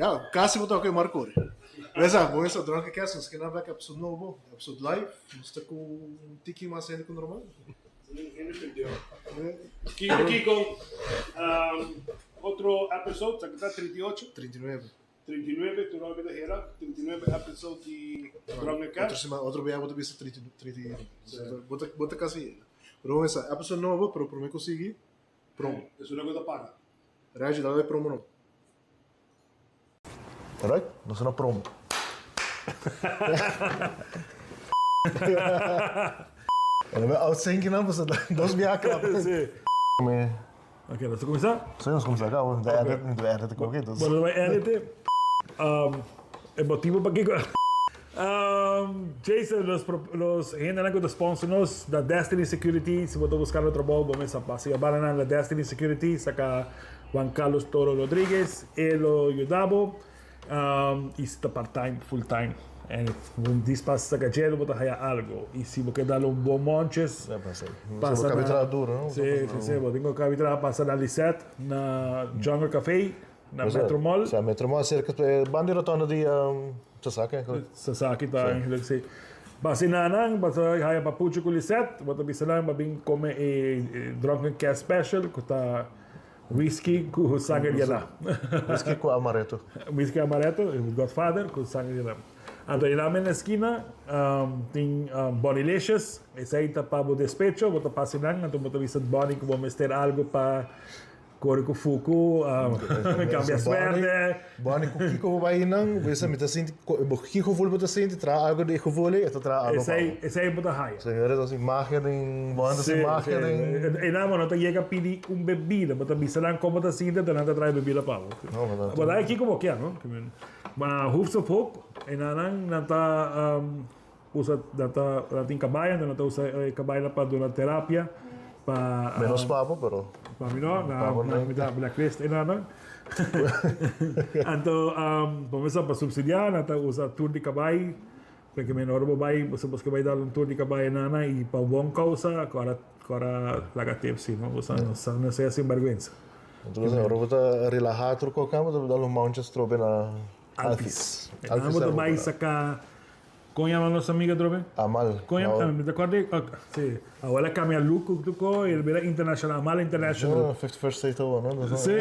Ja, kasi bo toka e mar kore. Wesa, bo mester dronke kes, nos kena bek episode nobo, episode live. Nos ta ku un tiki mas hende ku normal. Hende perdió. Kiko kiko, otro episode, sa kita 38? 39. 39, tur ora mi ta hera, 39 episode di Dronke Otro Kes. semana, otro bia bo ta bisa 30, 31. Bo ta, bo ta kasi yega. Pero bo mester, episode nobo, pero prome ku sigui, promo. Esun ku ta paga. Reggie, dale promo no. Alright, nos na promo. En dan uitzinken dan, pues dos biaha klap. Sí. Me, Ok, nos ta kuminsá? sí, nos kuminsá kaba, mi ta edit, mi ta edit koki, entonces. Bueno, nos bai edit. Um, e motibo pakiko. Um, Jason, los, los hendenan ku ta sponsor nos, da Destiny Security, si bo ta buskando trabou, bo mester pasa yabana nan na Destiny Security, saka Juan Carlos Toro Rodriguez, e lo yuda bo. Um, y si ta part time, full time. En un dis pas saka dje, bo ta haya algo. Y si bo ke dal un bon monches, Ja, pasa. pasa Bo na- kabi traha duro, no? Sí, sí, sí, bo tin ku kabi traha, pasa na Lisette, na Jungle Café, na Metro Mall. Sa Metro Mall cerca banda di rotonda di um, Sasaki. Sasaki ta eigenlijk sí. Basi nanan, basa haya papucho ku Lisette, bo ta bisa nan ba bin come e, e Drunken Cat Special, ku ta whisky ku sanger di ala. Whisky ku amaretto. Whisky amaretto, Godfather, ku sanger di ala. Anto e namen na esquina um, tin um, Bonilicious, esei ta pa bo despecho, bo ta pasa nan, anto bo ta bisa Bonnie ku bo mester algo pa Kore ku fuku, kambia suerte. Bonnie, ku kiko bo bai nan, bo mi ta sinti, bo ki gevoel bo ta sinti, traha algo di e gevoel ei, e ta traha algo pa bo. Esei bo ta haya. Señores, ta hasi magia den, Bonnie ta hasi magia den. E nan bo no ta yega pidi un bebida, bo ta bisa nan kon bo ta sinti, enton nan ta traha e bebida pa bo. Bo ta haya kiko bo kier, no? Ma Hoofs of Hope, e nan nan ta usa, nan ta, nan tin kabai, enton nan ta usa e kabainan pa duna terapia. Pa, Menos pa bo, pero. Pa mi no, na, na, mi ta blacklist e nan. Anto, um, bo mester pa subsidiá, nan ta usa tour di kabai, porque men ora bo bai, bo bo bai dal un tour di kabai nana y pa bon causa, kora, kora laga tip si, no? Bo sa, no sa, no sea sinvergüenza. Entonces, ora bo ta relahá tur koka, bo ta dal un mounches trobe na Alfis. Alfis. Bo ta bai saka Kon yama nos amiga atrobe? Amal. Kon yama? Mi ta acorda si. Awor el a cambia look cu tur co y el bira internacional, Amal International. No, 51st State awor, no? Si.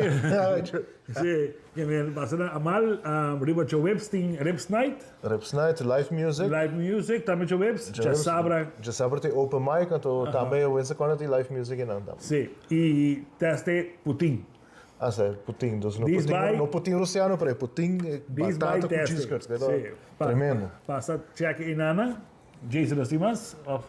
Si. Ke men pasa na Amal, riba djoweps tin Ribs Night. Ribs Night, live music. Live music tambe djoweps. Djasabra. Djasabra tin open mic, anto tambe wense cuando tin live music einan tambe. Si. Y teste Putin. Ah, sa, Putin. Dus no Putin, no Putin Rusiano, pero e Putin batata ku cheese curds. Sí. Tremendo. Pasa check inana. Jason nos tin mas? Of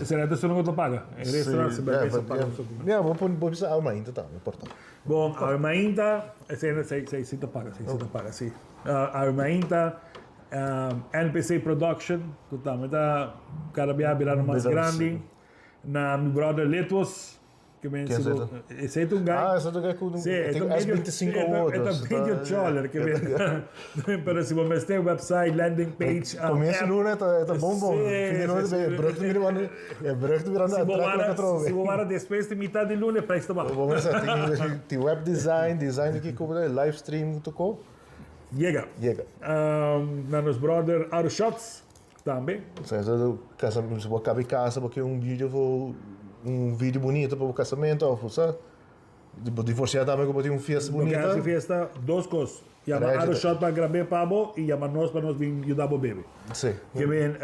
será ta solo ku ta paga? E restaurant si bebe paga. Ja, bo bo bisa awe mainta tambe, por ta. Bon, awe mainta, esei esei si ta paga, si ta paga, si. Awe mainta NPC Production, ku tambe ta kada bia birando mas grandi. Na mi brother Litwos, Ke men si bo, esei ta un guy. Ah, esei ta un guy ku tin S25 awor. E ta medio choler ke men. Pero si bo mester website, landing page. Comienso luna e ta bon bon. Fin di luna e brug ta bira banda, e brug ta birando atrás atrobe. Si bo wara despues di mitad di luna e prijs ta baha. Bo mester tin web design, design di kiko, live stream tur ko. Yega. Yega. Na nos brother Aru Shots. Tambe. Sa casa, si bo caba e casa bo ke un video for un video bunita pa bo casamento of sa bo divorcia tambe ku bo tin un fiesta Bo ke bunita. hasi fiesta dos kos, yama Reggie Aro ta. Shot pa grab'é pa bo i yama nos pa nos bin yuda bo bebe. Si. Ke ben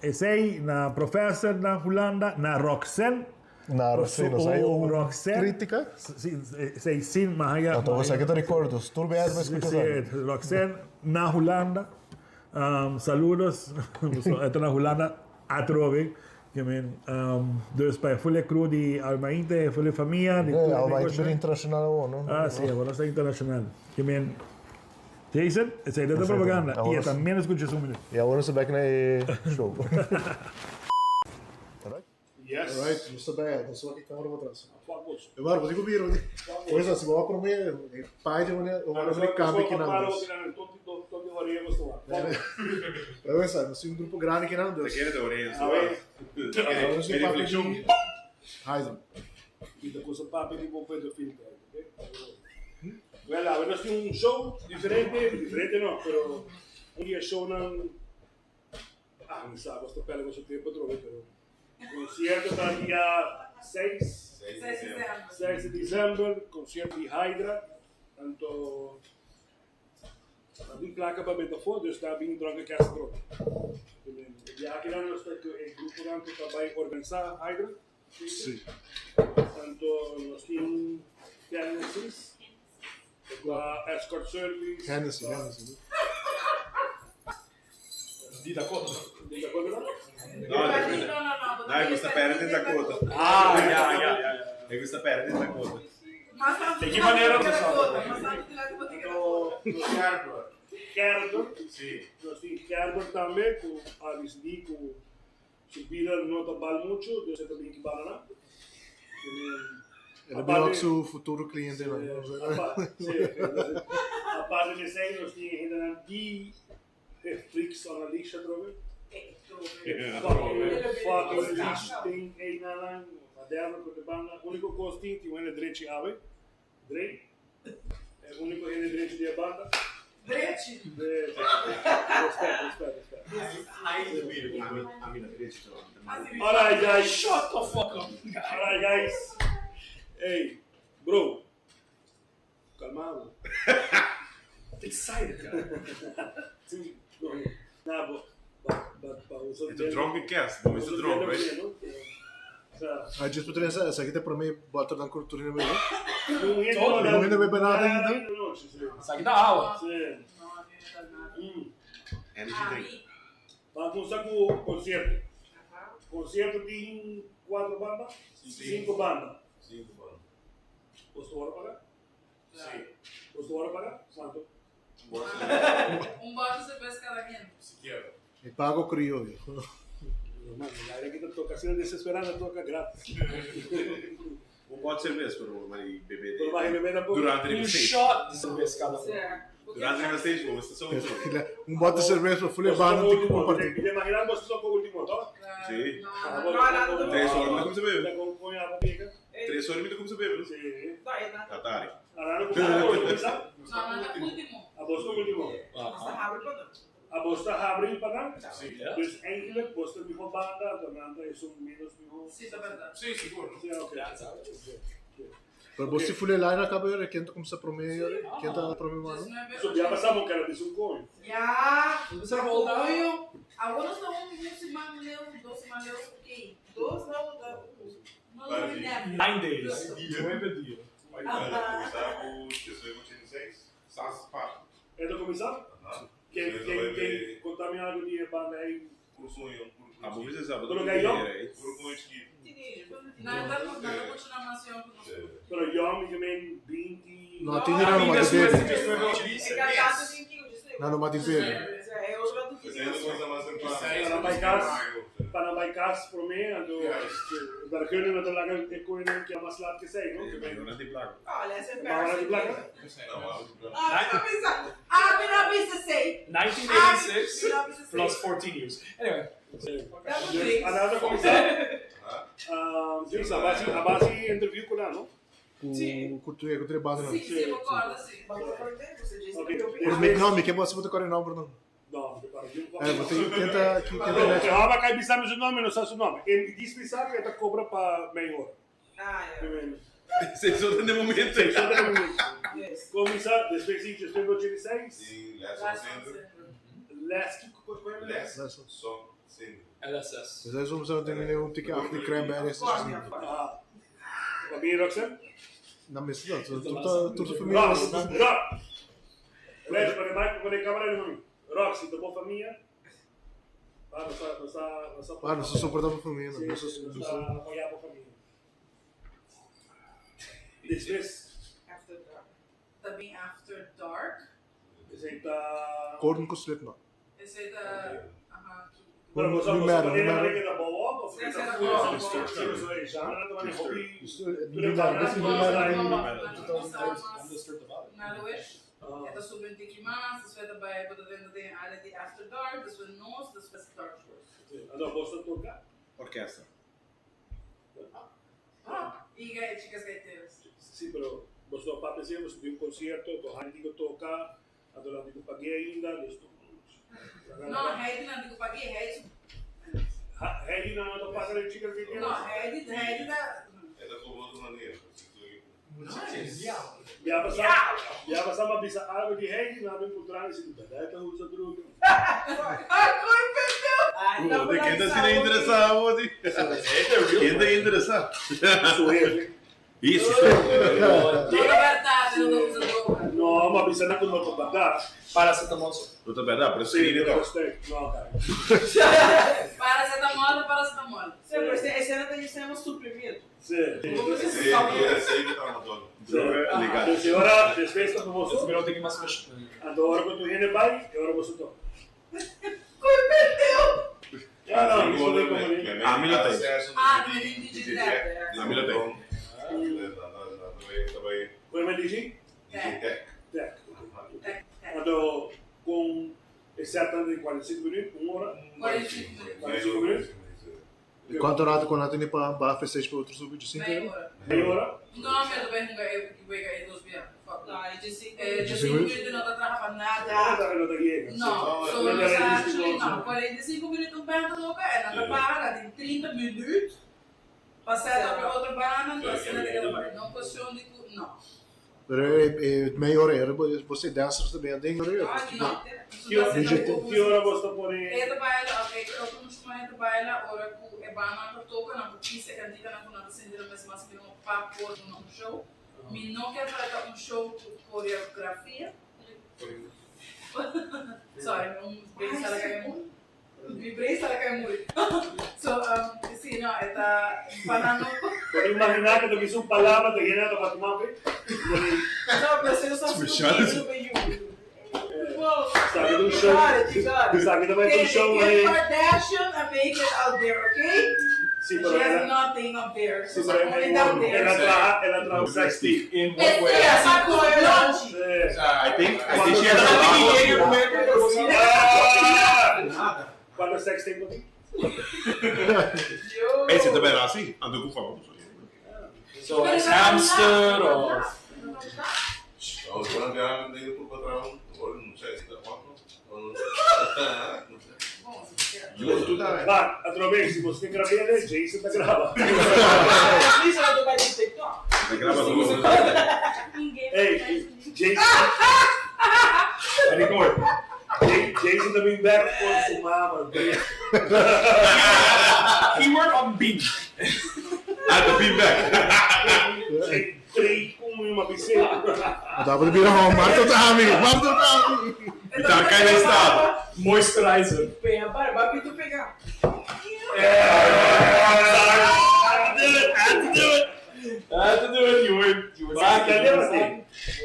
esei na professor na Hulanda, na Roxanne. Na Roxanne, nos hay un Roxanne, critica. Si, esei sin ma haya. Anto bo sa ke ta record dus tur biaha bo escucha Si, esaki. si, Roxanne na Hulanda. Saludos, e ta na Hulanda atrobe. Ke men, dus pa e ful e crew di Almainte, e ful e famia, di tur e Almainte negoshi. bira internacional awor, no? Ah, si, awor nos ta internacional. Ke men, Jason, esei ta ta propaganda. I e ta menos ku djes un minuut. I awor nos ta bek na e show. Yes. Alright, nos ta bij, nos ta wak e camera pa atras. Fuck bos. E bar, bo tin ku bira, bo tin. Por eso, si bo wak prome, e pai di manera, o ora di cambia kinan dos. Pero esa, nos tin un grupo grandi kinan dus. Te kere ta orea su wak. Ahora nos tin papia di Hydro. Kita cosa papia di bo pedofil, ok? Well, awe nos tin un show diferente, diferente no, pero un di e shownan, ah, mi sa, nos ta perde boso tempo atrobe, pero concierto ta dia 6, 6 di december, concierto di Hydra, anto nan tin placa pa beta afo, dus ta bin Drunken Cast atrobe. E biaha akinan nos ta cu e gruponan cu ta bay organisa Hydra. Sí. Anto nos tin Genesis, cu escort service. Hennessy, Hennessy. Di Dakota. Di Dakota no? No, no, e gusta perde di Dakota. Ah, ja, ja, ja, ja. E gusta perde di Dakota. Di ki manera bo sa? Anto, Gerber. Sí. Nos tin Gerber tambe cu a dicidi cu Su bida no ta bal muchu, dus e ta bin ki bala nan. E ta bin wak su futuro clientenan. Sí, aparte di esei nos tin e hendenan di e Freaks on a Leash atrobe. Fucking leash tin eynan, whatever ku te banda. Uniko kos tin, tin un hende drechi awe. Drey, e unico hende drechi di e banda. Drechi? Respect, respect, respect. Ami na drechi to. Alright guys. Shut the fuck up. Alright guys. Hey, bro. Calma bo. Excited guy. Sí, go ahead. Nah, bo, ba, ba, ba, usa It's a drunken cast, bo is a drunk, right? Ah, djis pa trese, esaki ta e prome bòter nan ku tur hende bebe. Todo. Ningun hende bebe nada ainda. Esaki ta awa. Energy drink. Ban kumsa ku konsierto. Konsierto tin kuatro banda? Sinku banda. Sinku banda. Boso ora paga? Si. Boso ora paga? Kuanto? Un bòter serbes kada hende. Sikiera. Mi pago crioyo. Mano, el aire aki ta toca asina desesperado, toca gratis. Un bot cerveza, pero mari bebe Pero mari bebe tampoco. Durante Un riba stage. shot di cerveza cada un. Durante riba stage, bo sta so un solo. Un bot di cerveza pa fule banda tin cu comparti. Mi ta imagina bo sta con ultimo, toch? Si. No, Tres ora mi ta cuminsa bebe. Con con agua pica. Tres ora mi ta cuminsa bebe. Si. Atari. Arano cuminsa. No, no, ultimo. A bo sta ultimo. A bo sta habri pa nan? Si. Dus eigenlijk bo sta miho banda, anto nan ta esun menos miho. Si, ta berdad. Si, sigur. Si, ok. Pero bo si fule line a caba yora, ken ta cuminsa prome yora? Ken ta prome mano? So bia pasa bo kera bisa un coño. Ya. Bisa hold up. Coño. Awor nos ta un siman leu, dos siman leu, ok. Dos no, No, no, never. Nine days. Nuebe dia. Cuminsa cu 1986. Sas pa. E ta cuminsa? Ken, ken, ken, conta mi algo di e banda ey. Puro soño, puro Ah, bo bisa sa, bo Pero ta gayon? Puro coño chikito. Nada, nada mucho na mas young ku nos. Pero young, mi men 20. No, tin di nan no mati bebe. Nan Nan no mati bebe. Pa nan bai cas, pa nan bai cas prome, anto vergunning no ta laga e koenan keda mas laat ke sei, no? Mayonan di placa. Mayonan di placa? Ami no bisa sei. 1986 plus 14 years. Anyway. Dus a nan ta cuminsa, Dries, a basi, a basi interview cu nan, no? Cu cu cu tres bandanan. Si, si, bo corda, si. Pero mi no, mi ke bo bo ta corda e nomber no. No, mi ta corda yu. Eh, bo tin ken ta ken ta next. E hòmber a kai bisa mi su nomber, mi no sa su nomber. E dis bisa ku e ta kobra pa mei ora. Seis ora den momento. Seis ora den momento. Kuminsá despues di despues di 86. Di Les Centro. Les kiko ku e Les Song Centro. LSS. Despues soms a terminé un tiki acht di cranberries. Aha. Pa bini Roxanne? Na mester dat. Tur ta tur ta familia. Rox, Rox. Reg, pone mic, pone camera riba mi. Rox, si ta bo famia, pa nos ta, nos ta, nos ta. Pa nos ta soporta bo famia, Sí, nos sí, nos ta apoya bo famia. Despues. After dark. Ta bin after dark. Esei ta. Gordon ku Slipknot. Esei ta, aha. Pero boso, Nu boso mero, nu manera mero. manera ta bow up of Sí, sí, ta ta full bow up. Sí, boso e genre ta mane hopi. Nu mero, besi nu mero. Na Luish. E ta subi un tiki mas, despues ta bai bo ta drenta den área di after dark, despues nos, despues dark horse. Anto boso toca? Orkesta. Y chicas gaiteras. Sí, pero Boso a papia asina, boso tin un concierto, to Heidi ku toca, anto nan tin ku pagu'é ainda, dus No, Heidi nan tin ku pagu'é, Heidi su. Heidi nan no ta paga den chica di No, Heidi, Heidi ta. E ta cobra otro manera, Bia pasa, bia pasa mi a bisa algo di Heidi, nan a bin puntra mi si di berdad e ta usa droga. Ay, pendejo! De ken ta asina interesá awor di? Ken ta interesá? Su hefe. Y su hefe. No ta berdad, e no ta usa droga. No, mi a bisa nan ku no ta berdad. Paracetamol so. No ta berdad, pero Sí, skirbi pero tòg. sterk. No, kaya. Paracetamol ta paracetamol. Sí, pero ese no ta diciendo suplemento. Sí. Sí, sí, que ta matando. Droga legal. Pues e ora despues ta famoso. Mi no tin mas much. Anto ora ku tur hende bai, e ora boso toka. Koe pendejo! Ja, no, mi solo como di. Ami lo ten. Ah, mi tin DJ Tech. Ami lo ten. Koe men DJ? DJ Tech. Tech. Anto kon e set di 45 minuut, un ora? 45 minuut. 45 minuut. Kuantu rato ku nan tene pa baha festejo pa otro subi? Dje Meia sinku ora. Meia ora? No, mi ta bai hunga e wega e dos bia. Fuck. No, e dje Eh, dje Dje sinku sinku minuut no ta traha pa No nada. ta no ta yega. No, so No nos ta actually realístico. no, 45 minuut un banda toca en dan ta para, dan tin 30 minuut pa set up e otro banda, anto asina ta keda bai. No cuestion di cu no. Pero e meia ora era bo se dancers ta bin aden ora Ah, no. Ki ora, DJ Tech. ki ora bo ta pone? E ta baila, ok, otro mucho muher ta baila ora cu e banda ta toca, nan por kisa e canticanan cu nan ta sinti nan mes mas mihor pa por duna un show. Mi no kier para ta un show cu coreografia. Sorry, un brain cell a cay muri. Mi brain cell a cay muri. So, um, si, no, e ta pa nan no. Por imaginá ku ta bisa un palabra ta yena ta bati man pe. No, pero si no sa Special. Sabi ta un show. Sabi ta bai ta un show Kim ahí. Kardashian and make it out there, okay? Si, pero She has ela, nothing up there. si, pero ela, Only down there. ela traha, ela traha sex tape. In what way? Este pa cu blonchi. Sí. I think she has a lot of Ah! Cuánto sex tape bo tin? Ey, si ta berdad si. Anto ku famoso. So like hamster or No, bueno, ya me digo por patrón. No sé, si ta cuánto. Va, atrobe, si bo tin grabele, Jason ta graba. Isso ela do vai de TikTok. Te graba todo. Hey, Jason. record. Jason ta bin back con su mama. Keyword on bean. Ah, the feedback. Três com uma piscina. Dá para virar home, Marta Tami, Marta Tami. E tá caindo em estado. Moisturizer. Bem, para, vai tu pegar. I had to do it, I had to do it. I had to do it. You were Vai, cadê você?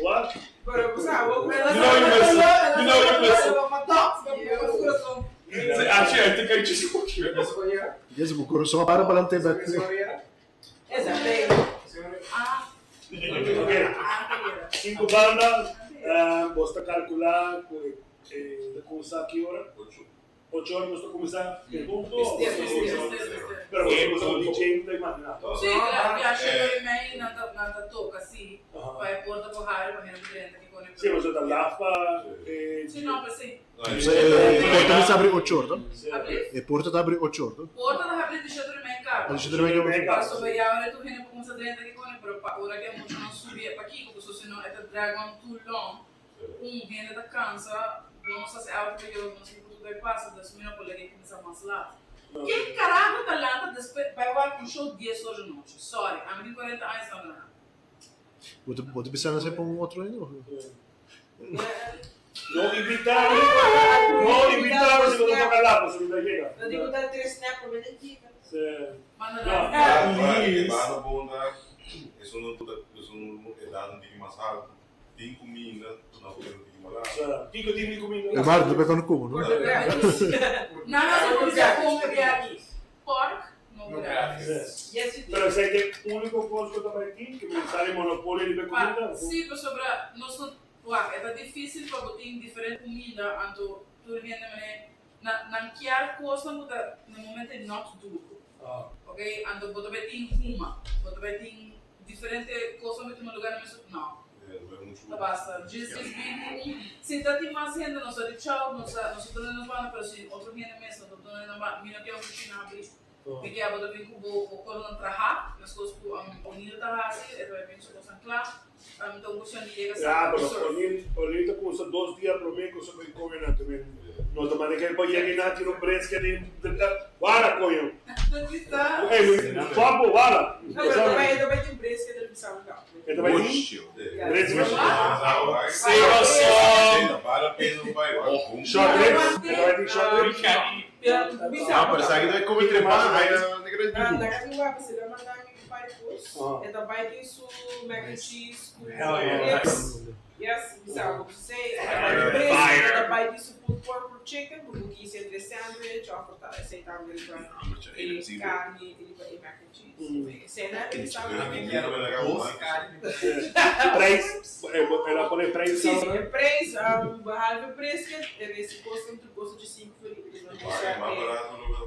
What? Pero, o sea, vos You know you missed it. You know you missed it. Actually, I think I just woke you up. Yes, o coração para para não ter Esa, pega. Ah, Ok. ah, Cinco bandas, bo ta calcula cu ta cuminsa ki ora? 8 ora bo ta cuminsa e punto. Pero bo ta DJ ta imagina. Si, claro, ya 7 y mei nan ta nan ta toca, si. Pa e porta por hari pa hende drenta ki pone. Si, bo ta laf pa Si, no, pues si. E porta ta habri 8 ora, Si. Habri? E porta ta habri 8 ora. Porta ta habri di 7 y mei caba. Di 7 y mei caba. Pasobra ya ora tur hende por cuminsa drenta ki pone, pero pa ora cu e mucha nan subi e pakico, pasobra si no e ta drag on too long. Un hende ta cansa, bo no sa si awe ta yobe, bo no sa kico tur bay pasa, dus mi no por laga e cuminsa mas laat. Ken carajo ta lanta despues bay wak un show dies ora di nochi? Sorry, ami tin 40 aña sta na. Bo ta bo ta bisa nan pa un otro hende? No invita mi, no invita mi si bo ta toca laat, pasobra mi ta yega. No digo dar tres snap por medio chica. Si. Manda No. nan. E banda bon ta, esun no ta, esun edad un tiki mas halto. Tin cuminda, no por un tiki mas laat. Kiko tin mi cuminda? E Marta ta pega no cubo, no? Nan a haci cuminsa come di aki. Pork, no gratis. Yes, you Pero esey ta e unico cos cu ta bay tin, cu mi sali monopolio riba e cuminda? Si, pasobra nos no, wak, e ta dificil pa bo tin diferente cuminda, anto tur hende mane nan nan kier cosnan cu ta na momento e not duro. Ok, anto bo ta bay tin huma, bo ta bay tin diferente cosnan bay tuma lugar na mesun, no. Ta basta. Djis djis 21. Si ta tin mas hende, nos ta di chau, nos ta nos ta duna nos banda, pero si otro hende mes no ta duna nan banda, mi no ke oficina habri. Mi ke abo ta bin ku bo bo koronan traha, meskos ku O'Neil ta hasi, e ta bai bin su kosnan kla. Ta un cuestion di yega Ya, sa pero serve. O'Neil, O'Neil ta custa dos dia prome cu su bay come nan también. No ta manda que pa yega y nan tira un brisket y Wara, coño! Kita. Ey, fuck bo, wara! No, pero ta bay, ta bay tin brisket den bisa un kap. E ta bay tin brisket? Save us some. Vale a pena bay. Short ribs? E ta bay tin short ribs? Bisa. Ah, pero sabe que come trepa, aí na negra Ah, de na casa do Wapa, se ele mandar mi pai post, Ah. e ta bay tin su mac and cheese cu Hell yeah. ribs. Yes, bisa, bo sei, e ta bay tin brisket, e ta bay tin su pulled pork or chicken, bo por kies entre sandwich of ta esey tambe riba e carne, riba e mac and cheese. Cena, bisa. Prijs, el a pone prijs Si, si, ahora. e prijs, behalve brisket, e rest costa un costo di 5 florin.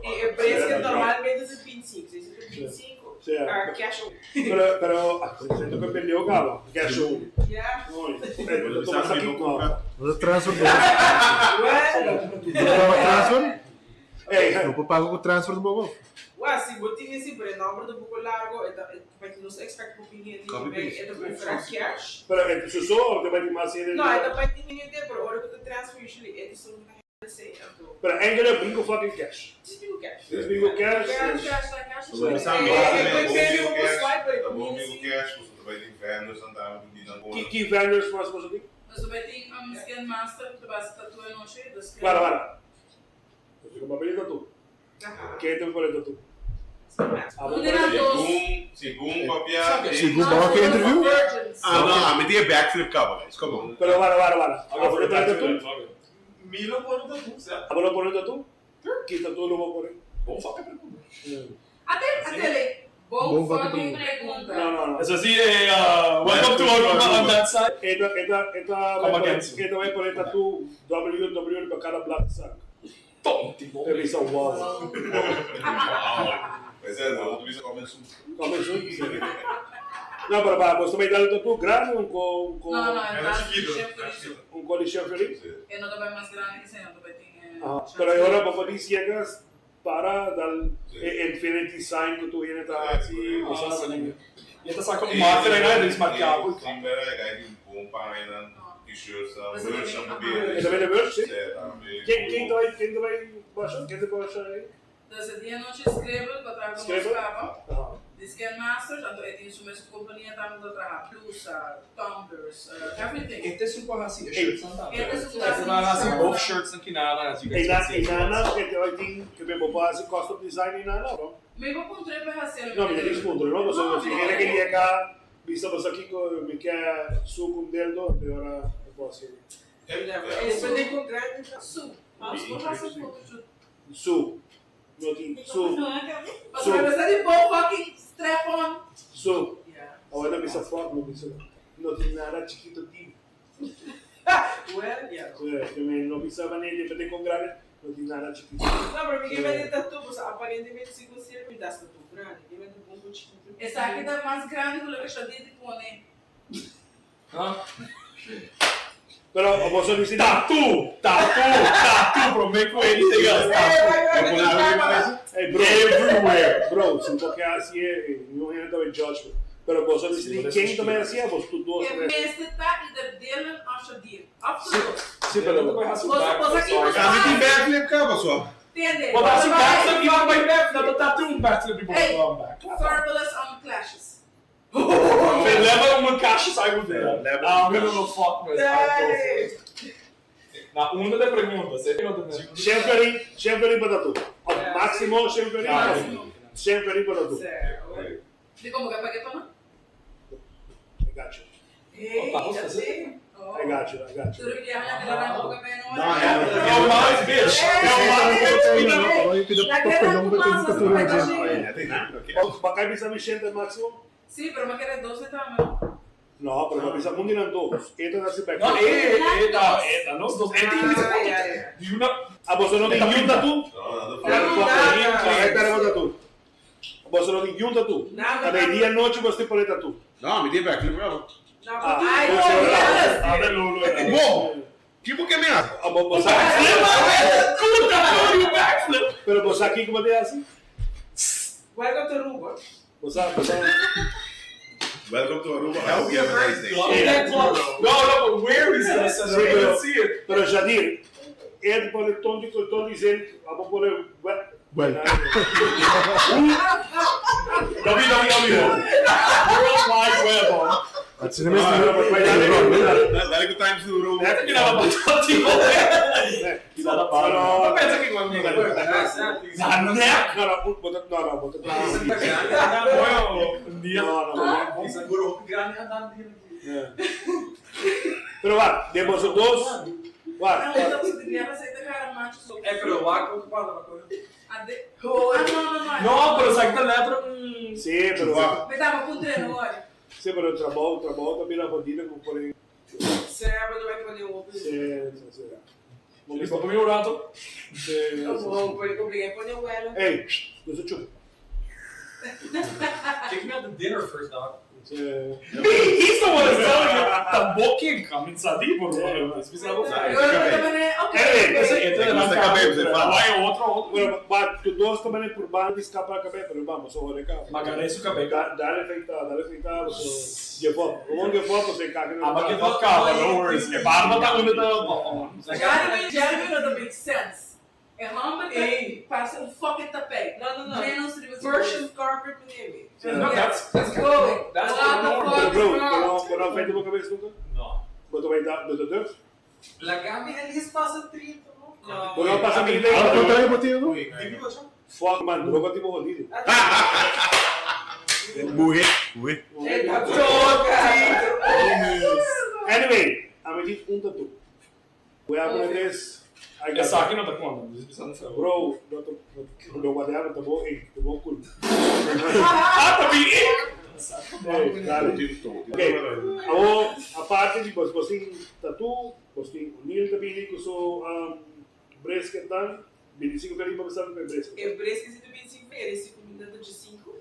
E e brisket normalmente ta 25, si ta 25, Si. cash only. Pero, pero, ah, siento que perdió cabo. Cash only. Yeah. No, toma esa aquí, no. Você transfer do Well, transfer? Ey, No por pago com transfer do bobo. well, si bo tin ese pero e nomber ta un poco largo, e ta, e pa nos expect hopi hende Copy tambe, paste. e ta prefera cash. pero su so, te va a ir más No, e ta pa tin hende, pero ora cu ta transfer usually e ta son ta hende sei, anto. Pero eigenlijk bingo fucking cash. Just bingo cash. Just bingo cash. Cash, cash, cash. Que, que vendors mais você tem? Nos bay tin Skin Master, ku ta basa tattoo anochi, dus Para, para. Você com papel tatu. Aha. Quem tem papel tatu? Ah, Un de las dos. Segundo papel. Segundo bom que interview? Ah, no, a mim é backflip cabo, guys. Come on. Pero para, para, para. Ah, pone tatu? Milo pone tatu, certo? Ah, vou pôr tatu? Que tatu não vou pôr? Bom, fuck a pergunta. Até, até Bom Bom fucking fucking pergunta. Não, não, não. Eso sí, welcome to Aruba on that side. Esta, esta, esta, Come vai again. pôr, esta vai pôr tatu WW para cada black sack. Tonto. Deve ser wow. Mas é, não, tu bisa come soon. Come soon. Não, pero para, você vai dar o tatu grande, um com, com, No, no, Era é chiquito. chef um com de chef feliz. E no también más grande que se no también tiene. Ah, pero ahora para poder ciegas para dar el infinity sign que tu vienes a así, o sea, Je hebt dat ook marker en dus maar ja. Sim, era guy bom para t-shirts, merch, ¿Esa viene merch, sí? Sí, ¿Quién, quién te va, quién te va a baixar? ¿Quién te va a baixar ahí? Dus die noche Scribble, que trabaja con Scribble? Cava. Ajá. De Scan Masters, anto e tin su mes compania tambe cu ta traha blusa, tumblers, everything. Este es un poco así, shirts and Este es un Este así, both shirts and kinana, as you guys E na, can see. e nana, que te vai ter que me vou fazer custom design e nana, no? Me vou com três para hacer. No, me diz punto, no? So, si quiere que llega, vista pues aquí con me queda su con dedo, de ahora no puedo hacer. E ta con grande. Su. Vamos por hacer photoshoot. Su. No tin su. Mas vai ser de bom fucking strap on. Su. Yeah. Ahora me sa fuck, no me No tiene nada chiquito tío. Well, yeah. Que me no pisaba ni de con grande, no tiene nada chiquito. No, pero mi que tatu, pues aparentemente si você me dá tatu grande, que vende um pouco chiquito. Essa aqui tá mais grande que o que eu disse pone. Ah. Pero vos sos diciendo Tatu, tatu, tatu, bro, make for anything else. Tatu. Hey, bro, Everywhere. Bro, si porque así es, no gente de judgment. Pero vos sos diciendo, ¿quién te me decía? Vos tú dos, Que tres. beste tá e de delen als je dier. Absoluut. Sí, pero. Você aqui A mim tem backflip cabo, só. Entende? Maar als je backflip, iemand bij back, dat tattoo backflip, die Hey. wordt back. Fabulous on clashes. Veel level om mijn kastjes uit moet Level Ah, we willen fuck met. Nou, onder de preguntas, eh. Sempre, sempre para tatu. Máximo, sempre. Máximo. Sempre para tatu. De como que é paquete não? I got you. Hey, Opa, dat você- I got you, I got you. Tudo que a gente vai um pouco bem, não Não, é? é. No mais, bitch. No mais. Bacai bisa Michelle máximo? Sim, pero me quer 12 também. No, pero no bisa mundi nan dos. Esto nace back. No, eta, nos dos. Eh, Ah, ja, ja. Die una. Ah, vos no tem um tatu? Não, Não, Nada. Espera, vos tatu. Vos no tem um tatu. Nada. A meia noite você pode tatu. Não, me tem backflip cabo. Ah, Ai, Abre Lulu. Bom, tipo que me hace? Ah, bo sa Puta, backflip! Pero bo sa kiko bo ta hasi? Welcome to Aruba. Bo sa, bo sa. Welcome to Aruba. I hope you have a nice day. No, no, but where is this? I don't even see it. Pero Jadir, el pone tonto tonto dizendo, a bo pone Well. www. World Wide Web. Het is tenminste. Dale ku Times New Roman. Que nada No, Pensa que igual me Na nek. no, no, bo no, no, bo Un dia. No, no, no. Pero va, de vos dos, va. Não, então você devia fazer cara macho. É, pero va con cuando Ah, no, no, no. No, pero saca letra. Sí, pero va. Me tava com treino, olha. Sí, pero trabajo, trabajo también la jodida con por ahí. Será que vai poner um Sí, sí, sí. Listo para mi rato. Sí, sí. Vou obrigar a pôr o elo. Ey, no se chupa. Take me out to dinner first, dog. Sí. He's the one that's telling you. Tampoco quien comienza a ti, por favor. Eu também, ok. Ese este de Gusta la cabelo, se fala. Vai otro, otro. Bueno, va, tu dos también por banda escapa la cabeza, pero vamos, ojo de acá. Macaré su cabello. Dale feita, dale feita, pues, give up. Como give up, pues, caga. Ah, que no acaba, no worries. Que barba tá onde tá. Jeremy, Jeremy não make sense. É homem parece um fucking tapete. Não, não, não. Menos de Persian carpet name. No, that's Whoa, That's what the normal. fuck, Bro, bro? pero pero feita por cabeza nunca. No. Vos te vai dar, vos te durf. La Gabi ali passa 30, Não. Vos no pasa mi Ah, ley. também botei, não? Fuck, man, droga tipo jodido. Buhe, buhe. É, tá toca. Anyway, a mim diz um tatu. Voy a poner this. I got Essa aqui não tá contando. Bro, no te, no guardiano, te voy, te voy cool. Ah, tá bem. Hey, dale. Ok, awo, aparte di bos bosing tatu, bosing unil tabini kuso um, brisket dan, 25 kali mabasang may brisket. Eu brisket se também se vê, esse comida de 5.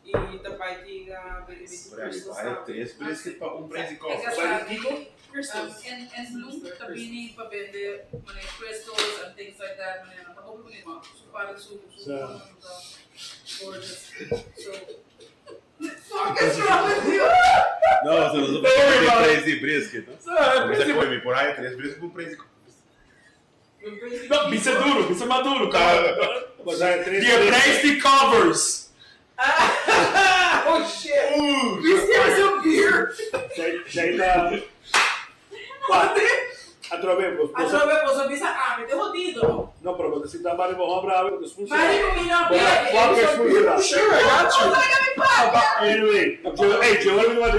E também tem a Vai três brisket para um preço de costa. Vai Crystals. And Bloom tabini pa vende mane crystals and things like that. Mane tá bom bonito. Su para su su gorgeous. So fuck is wrong with you? Não, você não pode três de brisket. Você come por aí três brisket com preço de costa. Não, isso é duro, isso é maduro, cara. Mas é três. The preço de covers. Oh shit! This is a beer. Já Atrove, bos Atrove, você pensa, ah, me tem jodido. No, pero você se dá barri bom bravo, porque funciona. Mari combina Fuck is funciona. Sure, I got you. Anyway, hey, eu vou me Não.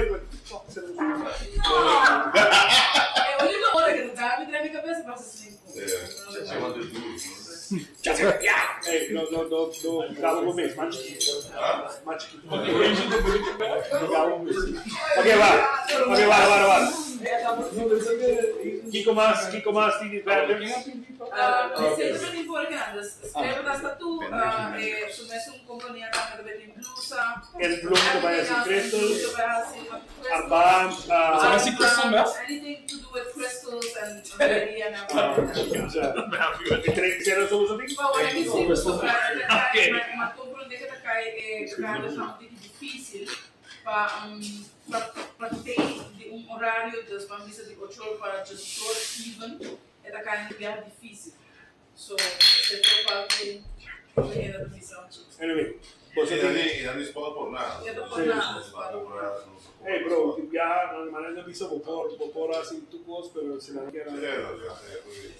É a única hora que dá me treme a cabeça passa assim. Chama de duro. Hey, no, no, no, no, gravo com mês, mais chiquito. Mais chiquito. Ok, va. Ok, va, va, va. Kiko mais, Kiko mais, Tini Vendors. Sempre me importa, escreve da tatu, su un compañía también de blusa. El Bloom que vai ser crystals. Arban, Você vai ser crystal meth? Anything to do with crystals and and Três cenas somos amigos. Well, what I can say, ma comprende que cai é difícil para para ter um horário das vamos dizer de 8 para just even é da cai bem difícil. So, se for para que Anyway, você tem não escola por nada. Não nada. Hey, bro, ya no maneira visto por assim tu cos, pero se la quiero.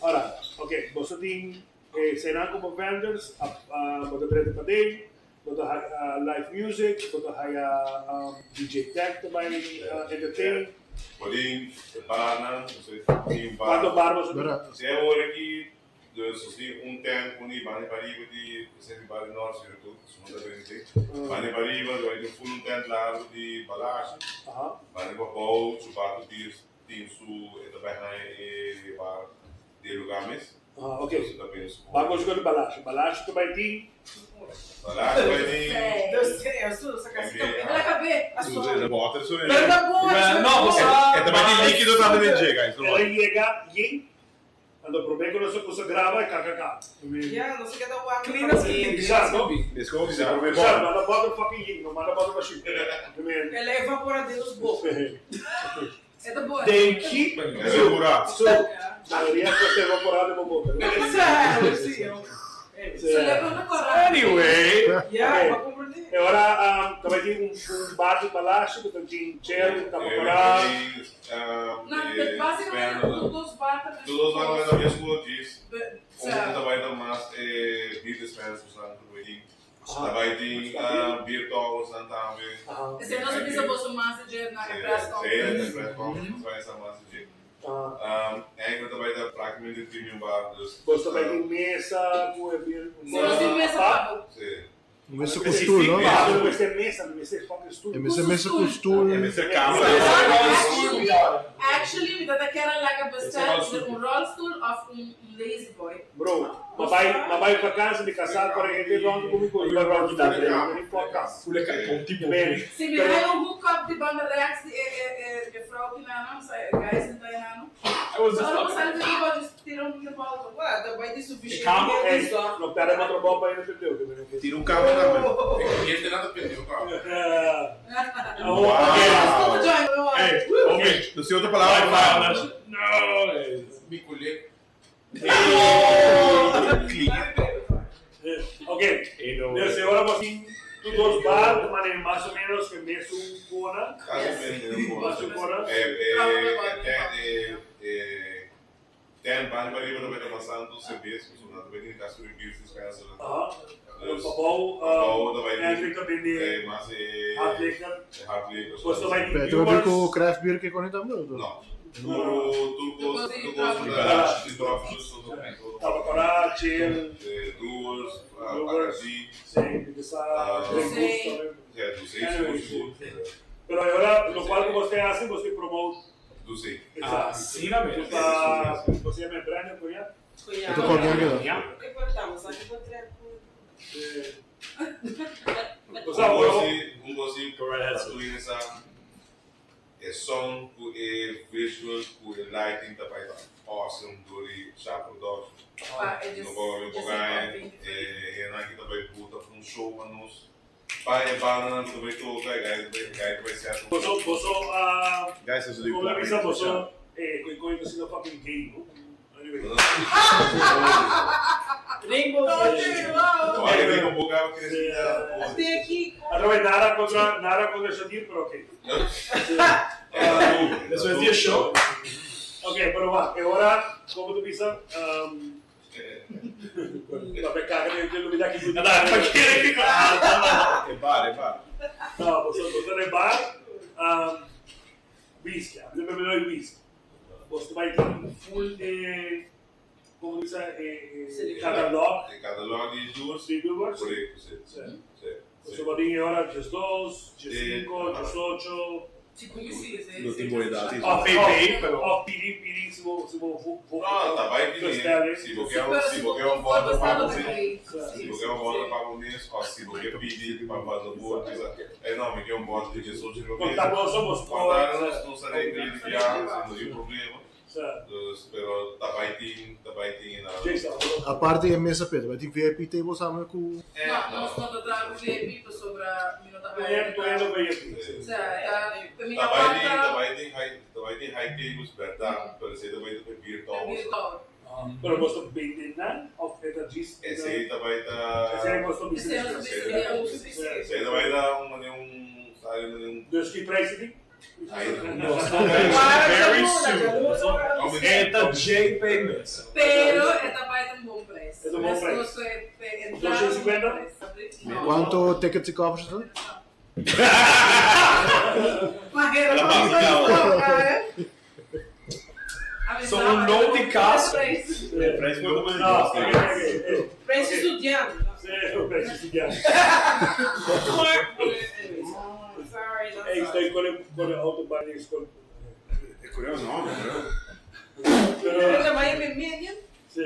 Ahora, ok, você tem cena como vendors, você trata para dele, você live music, você DJ tech também entertain. Podem bar, você tem um bar. Quanto bar você tem? Se é hora que Dus als die un tent con die bani pariba di senti bani nord sobretudo, sono da bene Bani pariba, dove di full un tent largo di balage. Bani papau, chupato di tin su e da bene e bar di lugames. Ah, ok. Dus ta bin su. Ban ku di balashi. Balashi ta bai tin. Balashi bai tin. Dus, eh, su, sa kasi Envia. Ela cabe. Water so. Pero ta bon, Well, no, bo. E ta bai tin likido tambe den dje, guys. El a yega yin. Anto promé ku nos a kusa graba e KKK. Ja, no se keda wak. Clean as can be. Exacto. Esco bisa promé Exacto, bottle. manda bottle fucking yin, no manda bottle machine. El a evapora den nos boca. E ta bon. Den ki E segura. So, mayoria kos ta evaporá den bo boka. Sí, sí. Se lembra no coragem. Anyway. Ja, Ok. maar comprende. E ora ta bai tin un bar di balashi ku ta tin chel, ta evaporá. Não, basicamente tudo os barcos. Tur dos barra ta mesmo diz. Be- Um ta bai ta mas beer dispensers nan ku bai tin. Ta bai tin beer towers nan tambe. Aha. Esse é nosso bisa bolso mais de na press Sí, na conference. press conference bai sa mas de. Ah. Eigenlijk ta bai ta práktikamente premium bar, dus. Boso ta bai tin mesa ku e beer. Se não tem mesa, Pablo. Sí. Mesa com stoel, no? Ah, no mester mesa, no mester fucking stoel. E mesa mesa com stoel. E mester kama. Actually, actually, we dat quero lá bestel um rolstoel of um lazy boy. Bro, ma bai vakantie di casar por gente rond come con il rond da in podcast. Voel ik een tipo. Bene. Se me hij een hook-up die banda rechts, die juffrouw die naam, zij guys in die naam. I was just Waarom talking. zijn we niet wat is tiro in de bal? Wa, da bai di sufficiente. Kama, Hey, no perde ma troppo pa in tutto. Tira un kama tambe. Gente nada perdeu, cara. Oh, Wow. Hey, okay. Dus die outra palavra. No. Mi colher. Ok. Dus ora você tu dos bar, ma mais ou menos que mesmo cona. Kasi Mais cona. Ten bani bari ba ta passando cerveja, so na também tem caso de beer dispenser. Ah, Dus o Papau também Hendrik também de é, mas é hard liquor. hard liquor. Você vai Pera, tu vai com o craft beer que conecta também? Não. Turo, turcos, turcos, de trópicos, Tava para chill, Brewers, Brewers. Bacardi, sim, porque essa Ah. Grey Goose também. é, do sei, Anyway, do Pero agora, lo qual que você hace, você promote. do sei. Ah, sim, na mesmo. Tá, você é membrana, conhece? Eu tô com alguém aqui, ó. Ik word daar, maar ik word trek. Você Um gosto, Go right ahead, sir. tudo essa é som, ku é visual, ku é lighting, tá vai awesome, dori, sharp production. No vou me pagar, é, é aqui também puta, um show para nós. Pai, é banana, também tô, guys, guys, vai ser. Você, você, ah, Guys, eu sou como eu disse, você, eh, coi coi sendo fucking gay, no? Anyway. Rainbow Olha, vem com bocado que esse Tem aqui. Através nada contra nada contra Shadir, pero ok. This was the show. Ok, pero va, agora, como tu pensa, um, va peccare che io mi aqui. Nada, aquele que. É bar, é bar. No, você você no bar, um, whisky, a me beber whisky. Você vai ter um full de, como diz, catalog, É catalog de duas. de Billboard. Correto, sim. Sim. Sim. Você vai ter agora 12, 15, 18. Tipo, isso, isso. Não tem boa idade. Off, PP, pero- off, piri, piri, se vou, se vou, vou, vou. Não, tá vai que se você quer, se você quer um voto para você, se você quer um voto para o mês, ou se você pedir para fazer o voto, é não, me quer um voto de Jesus de Contar nós somos Contar nós não será que ele não tem problema. Certo. Dus, pero tá vai ter, tá vai ter na. Jason, A parte é mesa Pedro, vai ter VIP table samen com Não, nós não tá VIP para sobra minuto. eu tô indo bem aqui. Certo, Tá vai ter, tá vai ter high, tá vai ter high tables, verdade, pero se tá vai ter beer towers. Pero gosto bem de of eta gis. Esse aí tá vai Esse aí tá. gosto bem Esse é o Esse aí vai dar um, um, sabe, um. Dus que prijs die? Aí, Very soon. Eta JP Mesa. Pero esta vai um bom preço. É um bom preço. 250? Quanto tickets e covers são? Mas era Ela só São um note de casco. É, prijs voor de Não, ok, ok. Prijs estudante. Sim, prijs estudante. Sorry, not Hey, sorry. stel con con de auto bij de school. É curioso, não, não. Pero Pero vai me medium. Si.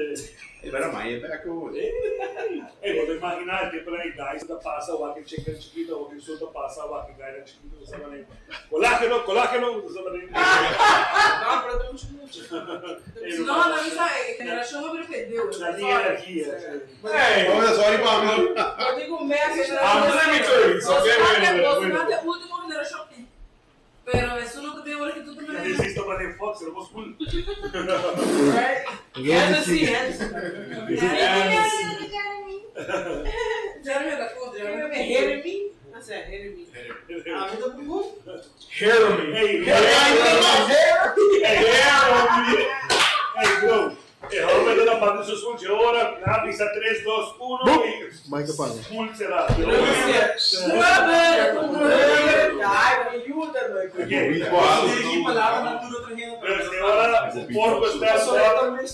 E pero mai e back over. Ei, bo ta imaginá e tempu ei guys ta pasa wak e chicken chikito, wak e su ta pasa wak e guy nan chikito, bo sa manera. Colágeno, colágeno, bo sa manera. No, pero ta mucho mucho. No, no, mi sa e generashon a bira perdeu. Na tin energia, si. Hey! Oh, sorry pa mi. Bo tin ku message na I'm living thirties, okay? Wait a minute, Boso wait a ta minute. e último generashon. Pero eso no ta bin ora ku tur ta Nan manera. insisto pa den Fox, pero bos cool. Right? Hennessy, Hennessy. Jeremy. Jeremy ta kontra. Jeremy, Jeremy. I said Jeremy. Ah, mi ta bugu. Jeremy. Hey, Hey, Jeremy. Hey, bro. E homber ta bati su school, dje ora, nan a bisa tres, dos, uno y Mike a paga. school será. Ai, mi yuda, no. Dirigí palabra na tur otro hende. Pero si ora porco está Só mes.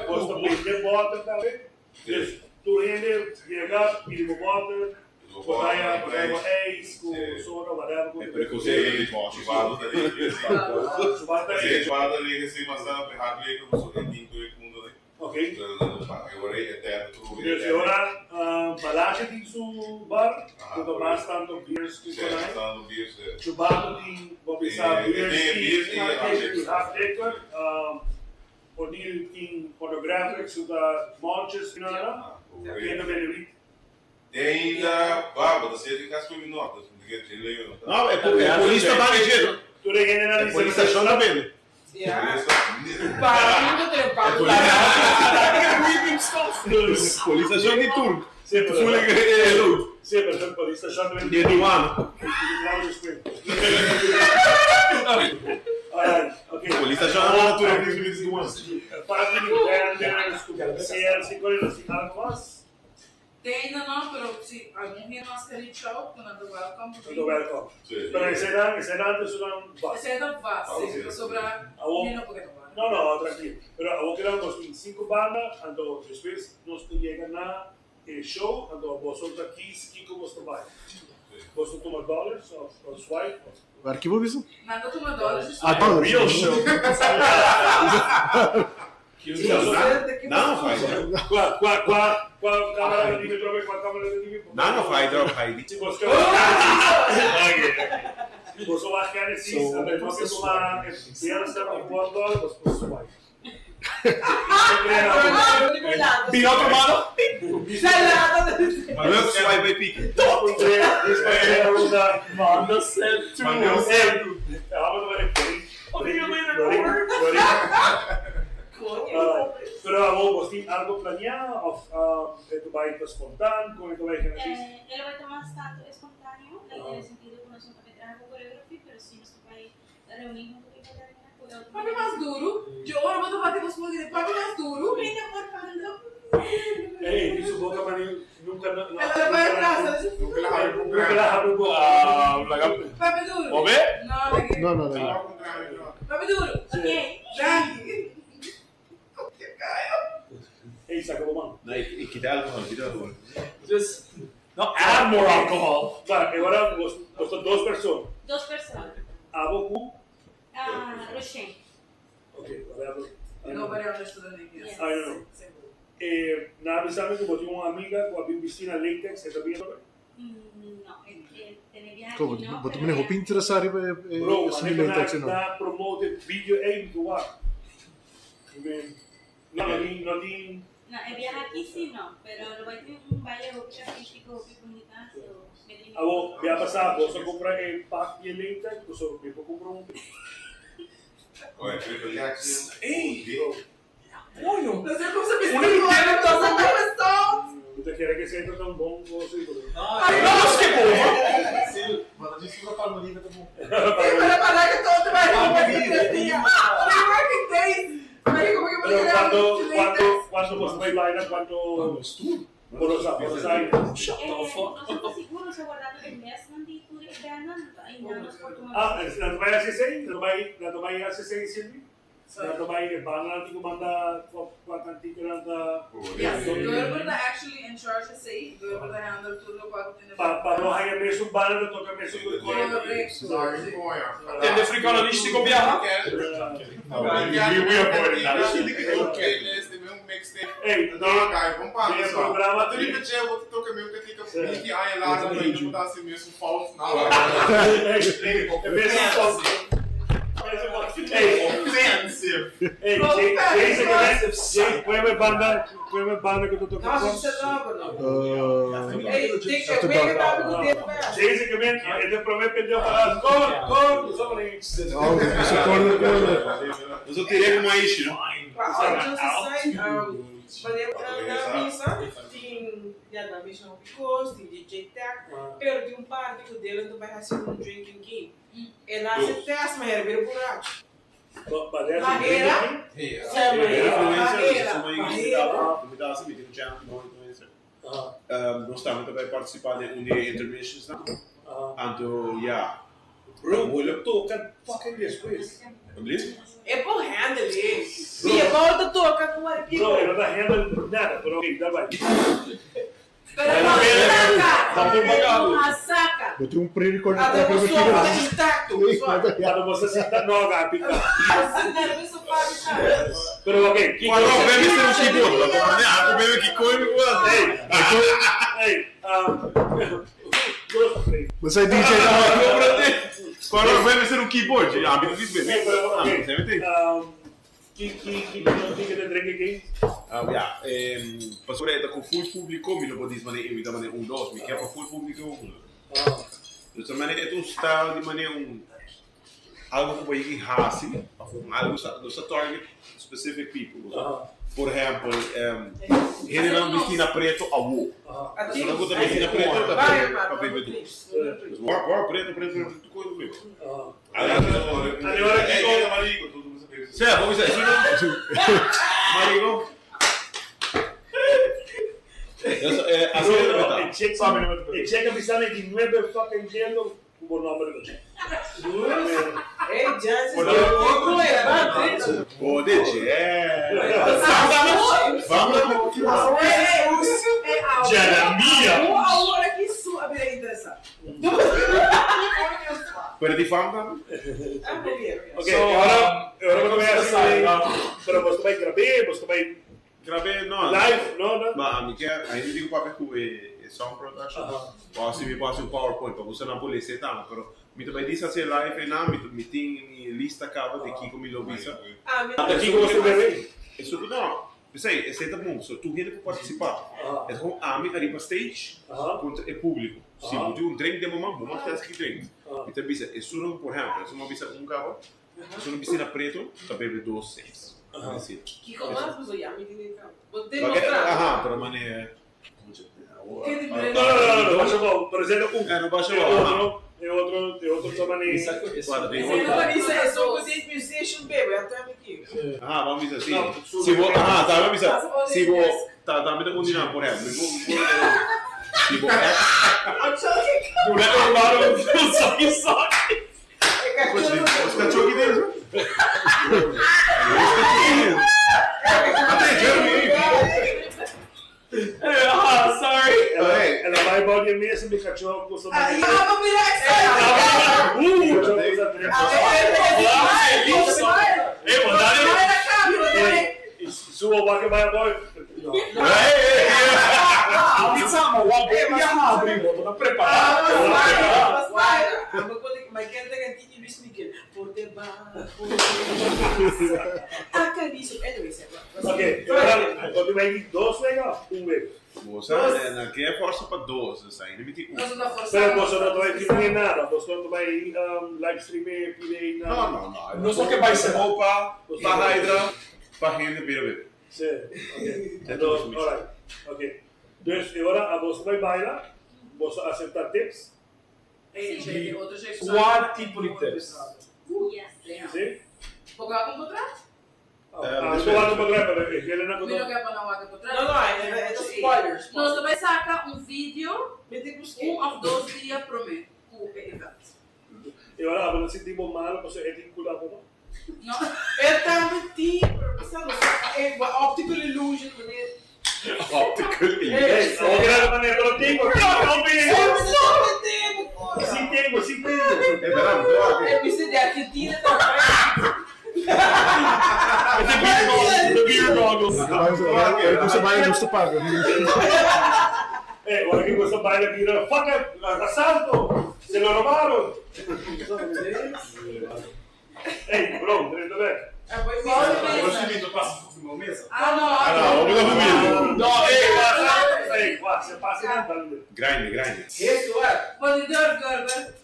Bos ta bende bòter tambe. Dus tur hende yega pidi bo bòter, bo haya bo haya bo ijs ku soda whatever ku. Pero cos'è Chubado ta liga. Chubado ta Sí, liga. chubado ta liga, sí, mas ta hard liga, so e tin tur e mundo de. Ok. Agora é eterno tur. Dus e ora Balashi tin su bar, ku ta mas tanto beers ku Sí, konai. tanto beers. eh. Chubado tin bo bisa Eh, beers eh, beers i i hard liquor. hard liquor. O'Neal tin pornographics ku ta monches i nada. Ah, Kendo bende wit. Tem ainda, bah, bo ta sete cas ku mi nota, No, e polista va leggero. Tur e hendenan E di polista Cerveza. shon ta bende. Ja. Pa, mi ta pa. Polista shon di Turk. Sí, pero Full e loot. Sí, pero el polista shon di Di douane. Alright, okay. Polista shon na Turk di douane. Parking vendors, CLC, cuál es algo más? Tem ainda não, pero si algun hende nos ke reach out, ku nan ta welcome. Tanto welcome. Sí. Pero ese era, ese era antes una base. Ese ta base, Ah, sí. pasobra Awo- mi no por keda banda. No, no, tranquilo. Pero awo quedan 2005 banda, anto despues nos ta yega na e show, anto boso ta kies kiko bos ta bai. Boso ta tuma dollars of, of swipe. Of, Arquivo bisa? Nan ta tuma dollars. Ah, dollars. Real show. No, fai. Qua, qua, qua, qua camera di trove, qua camera di No, no fai drop Heidi. Si bos Boso wak Genesis, anto no ke tuma Bielsa of one dollar, bos por swipe. Pino otro mano. Look, swipe by pique. Manda set to. Pero abo, bos tin algo planeado of e ta bai ta spontaan, con e ta bai Genesis? E lo bai ta mas tanto espontáneo, en el sentido cu nos no ta bai traha cu coreografia, pero si nos ta bai reuni hunto cu e bailarina, cu e otro Papi mas duro. Yo ora bo ta bati bos modi de papi mas duro. Mira, por favor. Ei, di su boca mani nunca no. Ela vai atrás, Nunca la hablo con Nunca la hablo boca. Ah, laga. Papi duro. Bo be? No, lagi. No, no, no. Papi duro. Ok. Tranqui. Ei, saca bo man. No, e quita alcohol, quita alcohol. Just no add more alcohol. Va, e ora bos bos ta dos persona. Dos personas. Abo ku. Ah, Roshane. Okay, whatever. I know. Nobody understood the name. Yes. I don't know. Na bisa mi ku bo tin un amiga ku a bin bisti na latex, e ta bin No, tener viaje Como, aquí no, bo ta pero mene ella- hopi interesa riba e Bro, e ma latex no. na promote video ei mi wak. No, no tin, no tin. No, el viaje aquí sí no, pero lo voy a tener un baile hopi artístico, hopi bonita, so me tiene Abo, bia pasa, bo sa compra e pack di latex, so mi por compra un. Oye, Triple Jackson. Ei. Coño. No sé cómo se me Una escribe, entonces Usted quiere que sea tan bon gozo y todo. No, skip over. Mano, disse que palmolive tá bom. Para parar que todo te va a ir tres días. Three working days. Marico, ¿por qué me Pero quedaron cuando, latex? cuando, cuando vos vais baila, cuando por los por los años. Shut the fuck. No estoy seguro, se guardando el mes donde tú ganan y nada más por tomar. Ah, la tomai AC6, la tomai, la tomai AC6 Silvi. La tomai banda antico banda qua cantica nanta Yes, Gerber ta actually in charge of say, Gerber ta handle tur lo cual tiene. pa pa no haya meso banda no toca meso con Correcto. Sorry, Tende africanalistico viaja. We We avoided that. mixtape. Hey, No, guy, vamos parar tem só. programa- Tu liga che, vou tocar meio que fica Sim. 20 anos lá, não ainda botar assim mesmo falso na hora. Hey, Offensive. hey, Jason, Jason, banda, qual banda que tu toca? Nossa, isso é nova, não. Ei, tem que ver que tá com o dedo, velho. Jason, que vem, ele promete perdeu para gol, gol, só para Isso corre, corre. Eu só tirei com uma issue, não? Maar just aside, wanneer na missa, tem, ja, na missa não ficou, tem DJ Tech, pero tem um par de dele não vai fazer um drinking game. E lá se testa, mas era bem buraco. Barreira? Influencer, Barreira, sou uma barreira. Me dá assim, tem channel, não influencer. Nós estamos também participando em um de intermissions, não? Anto, ja. Bro, eu toca fucking depois. Alsjeblieft. É por handle, eh. E a volta toca com o arquivo. Bro, eu não tá handle nada, pero ok, dá vai. Pero não saca! Não saca. Eu tenho um pre-record Até o sofá tá intacto, pessoal. Quando você senta, não, vai picar. Você não o sofá intacto. Pero ok, Kiko. Mas não, bebe ser um keyboard. Ah, bebe que come, Hey, hey, dois, três. Você é DJ da Quando bebe ser um keyboard, ah, me diz bebe. Hey, pero Ah, ok. você me tem. Que que que te drinking game? Ja, pas voor dat ik full público, mi no podis mané imita mané un dos, mi quer para full público. Dus dan mané het um style die mané um algo que vai ir hasi, of algo dus a target specific people. Por exemplo, ele não vestina preto a wo. Se não gosta vestina preto, tá para beber dois. War preto, preto, preto, coisa mesmo. Agora que Sì, come sei? Marico? Adesso, assim é E checa, e checa mi sale di 9 fucking gelo con un nome di Ei, Jansen, Oh, DJ, é. Vamos Jeremia! Agora que sua vida é interessante. Per di fama? Ok, ora, ora come vai a Però posso vai grabé, posso vai Grabé, no. live, no, no. Ma amica, aí dico papà che è sound production. Posso mi posso un PowerPoint, pa você não pode ser tanto, però mi também disse assim live e não, mi tem mi lista cava de Kiko mi lo visa. Ah, Kiko você bebe? Isso não. Pensei, esse é bom, so tu gente può participar. É com ami arriba stage contra o público. Se você um drink de mamãe, vamos fazer que drink. Então bisa, é só por exemplo, é uma bisa um cava, é uma piscina preto, tá bebe dois seis. Que como as pessoas já me entendem. Vou Aham, demonstrar. pero mané. No, no, no, no, baixo bom, por exemplo, um. É, no baixo E bom. outro, e outro, e outro também. Isso é só coisa de musician, baby, até aqui. Ah, vamos dizer assim. Se vou, ah, tá, vamos dizer. Se vou, tá, tá, me dá um dinheiro, por exemplo. Se vou, Boneco armado, só só. Os cachorros deles. Os cachorros. Até Jeremy. Ah, sorry. Ela vai embora mesmo, mi cachorro com sua Ah, vou virar Ei, mandaram. Suo vai vai embora. Diciamo, guarda, primo, tô preparado. Maar ik ken dat niet Luis Miguel. Por debajo. Acaricio. Anyway, zeg maar. Ok, agora, quando vai dois wega, um wega. Você, na que é força para dois, assim, não me tem um. Pero você não vai filmar nada, você não vai live stream, play nada. Não, não, não. Não só que vai ser. Opa, para Hydra, para gente vira bem. Sim, ok. Então, alright. Ok. Dus agora a você vai bailar, você aceita tips, Qual tipo de tips? Yes. sim? Porque vai com contrato? Ah, não vai no contrato, pero ele não Mi não quer para não vai com contrato. Não, não, é spoilers. Nós também saca um vídeo, Um um ou dois dias pro mês, com o evento. E agora, a você sentir malo, você é vinculado como? Não. Eu tava tipo, pensando, é optical illusion, meneer. Optical illusion. Hey, eu quero pero tengo, não, Não tenho, Sim, tenho, sim, tenho. É verdade, Eu preciso de Argentina também. The beer goggles. Ora ku baila nos ta paga. Eh, ora ku boso baila bira, fuck it, asalto, se lo robaron. Hey, bro, drenta bek. Ah, no. Ah, no, vamos na família. No, hey, passa, hey, passa, passa na banda. Grind, grind. Isso é. Pode dar, gorda.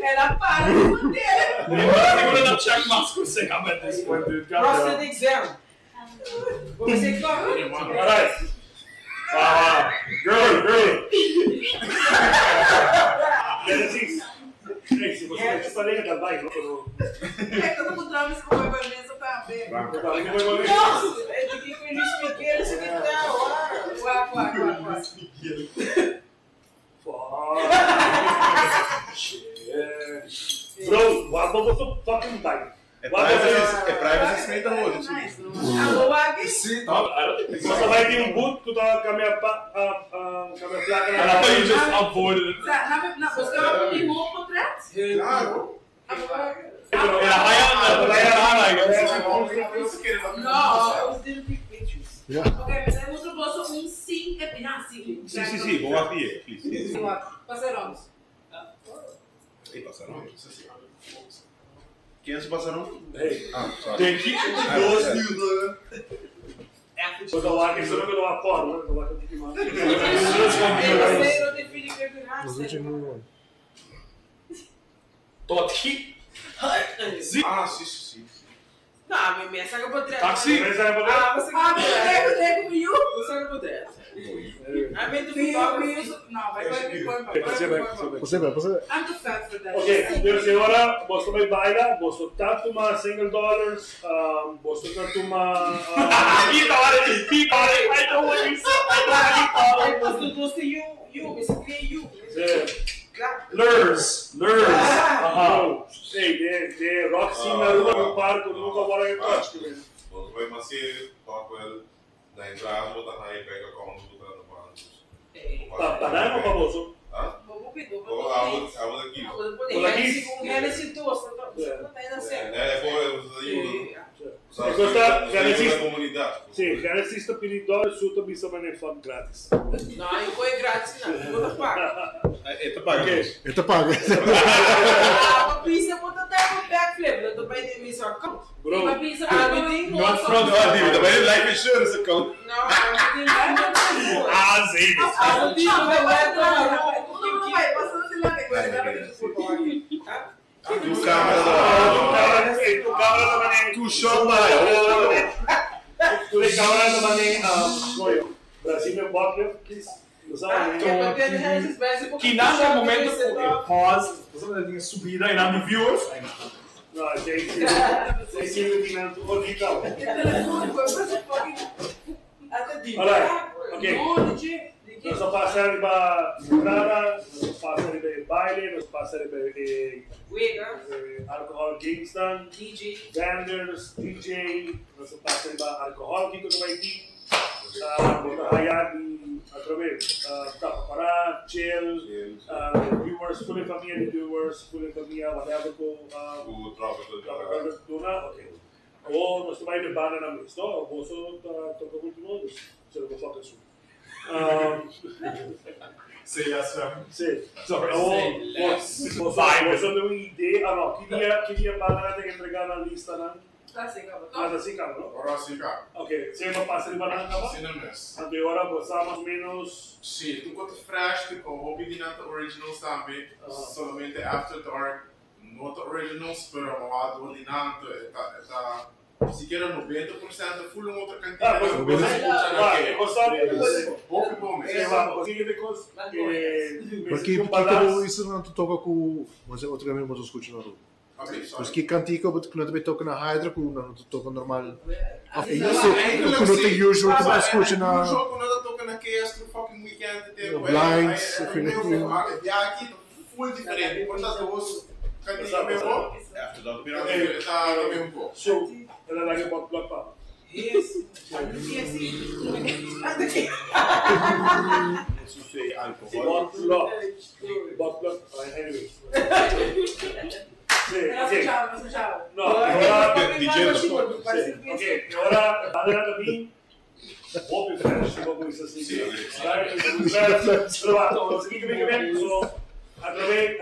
Era para de poder. I'm gonna check my school sick. I'm at this point, dude. God Prostate exam. Você corre. Alright. Ah, girl, girl. Genesis. Hey, se você não está nem da bike, não. É que eu não encontrava esse como vai mesa também. Nossa, é do que com o Luiz Miguel, isso aqui tá, ó. Uá, uá, uá, uá. Fuck. Shit. Bro, what was the fucking bike? É privacy, é privacy screen da rua, gente. Alô, Agui? Sim, tá. I don't think Você vai ter um boot que tá com a minha com a minha placa I thought you just avoided it. Tá, na, você vai um portrait? Claro. Era high on, I guess. No. Os didn't take pictures. Ok, mas aí outro bolso um sim, é não, sim. Sim, sim, sim, bom aqui, please. Passaram. Ei, passaram? Quem se passaram? Hey. Ah, sorry. Tem que Dois mil, Vou dar lá que você não vai dar porra, né? Vou lá que eu tenho que mandar. Você não tem filho que é Nos últimos. Tot aqui. Ah, sim, sim, sim. Não, mas me saca por trás. Taxi. Ah, você Ah, pego, pego, viu? Você saca por trás. I made the Viu, photography. viu. Não, vai, vai, vai, vai, Você vai, você vai. Você vai, você vai. I'm too fat for that. Ok, senhor, senhora, você vai bailar, você tá toma single dollars, você tá toma. Aqui tá hora de pi, I don't want you Aí você trouxe you, you, esse aqui é you. Claro. Lures, lures. Aham. Ei, de Roxy na rua no parque, nunca vou lá em touch. Você vai mais cedo, toca ele na entrada, botar na pega com botar no banco. Tá, banana ou famoso? Hã? Vou pedir, vou Vou aqui. Vou aqui? Um Hennessy doce, não tá indo certo. É, pô, Você Genesis. comunidade. Sim, Genesis tá pedindo dólar, su também só vai fuck grátis. Não, não foi grátis, não. Vou pagar. Eta paga. Eu te pago. Ah, mas pizza, vou tentar um backflip. Eu tô pedindo isso account. Bro, Mas pizza, Ah, me tem Not front. Ah, David, também life insurance account. Não, eu tenho. Ah, sim. Ah, Não, vai, vai, vai, vai. Não, vai, passando de lá, vai. Tu câmera, Ei, tu câmera também. tu shot, vai. Tu de câmera também, coño. Brasil me bottle, please. Não sabe? Que nada momento que pause, você não tem subida e nada viewers. Não, sei sim. Sei sim, que não tu original. Alright, ok. Nos passa riba entrada, nos passa riba baile, nos passa riba alcohol games dan, DJ. vendors, DJ, nos passa riba alcohol que tu vai ter. Bota haya di através, tapa para, chill, viewers, full família de viewers, full família, whatever ko, O tropical. tropical duna, ok. O nos vai de banana mes, no? O boso toca último, se lo fuck su. Say yes, fam. Sim. Sorry. O, Say less. você tem uma ideia, ah não, que dia banana tem que entregar na lista, não? Tá assim, acabou. Mas assim, cara, não? Ora sim, cara. Ok, você vai passar de banana, acaba? Sim, não mesmo. Ante agora, você mais ou menos... Sim, tu conta fresh, tipo, vou pedir na originals também. Solamente After Dark, not originals, pero uma ordinante, tá, siquiera 90% full um outra cantina. Ah, mas você você... Você Pouco bom mesmo. Porque porque isso não toca com. Mas outro caminho mas eu escuto na rua. Ok, sorry. Dus que cantico wat ik net bij token naar Hydra, ku na token normal. Of isso, ku no te usual ku mas escuta na O jogo não tá tocando aqui extra fucking weekend tempo. Blinds, E aqui full diferente. Portanto, os cantiga mesmo. After Dark, Tá mesmo bom. So, ela vai bot block pa. Yes. Isso é alcohol. Bot block. Bot block. Anyway. Sí, No ok. escuchaba, no escuchaba. No, ahora DJ Sí, ok, ahora adelante a mí. Hopi fresh, como dice así. Sí, ok. Right, fresh. Pero va, o sigui que me so, a través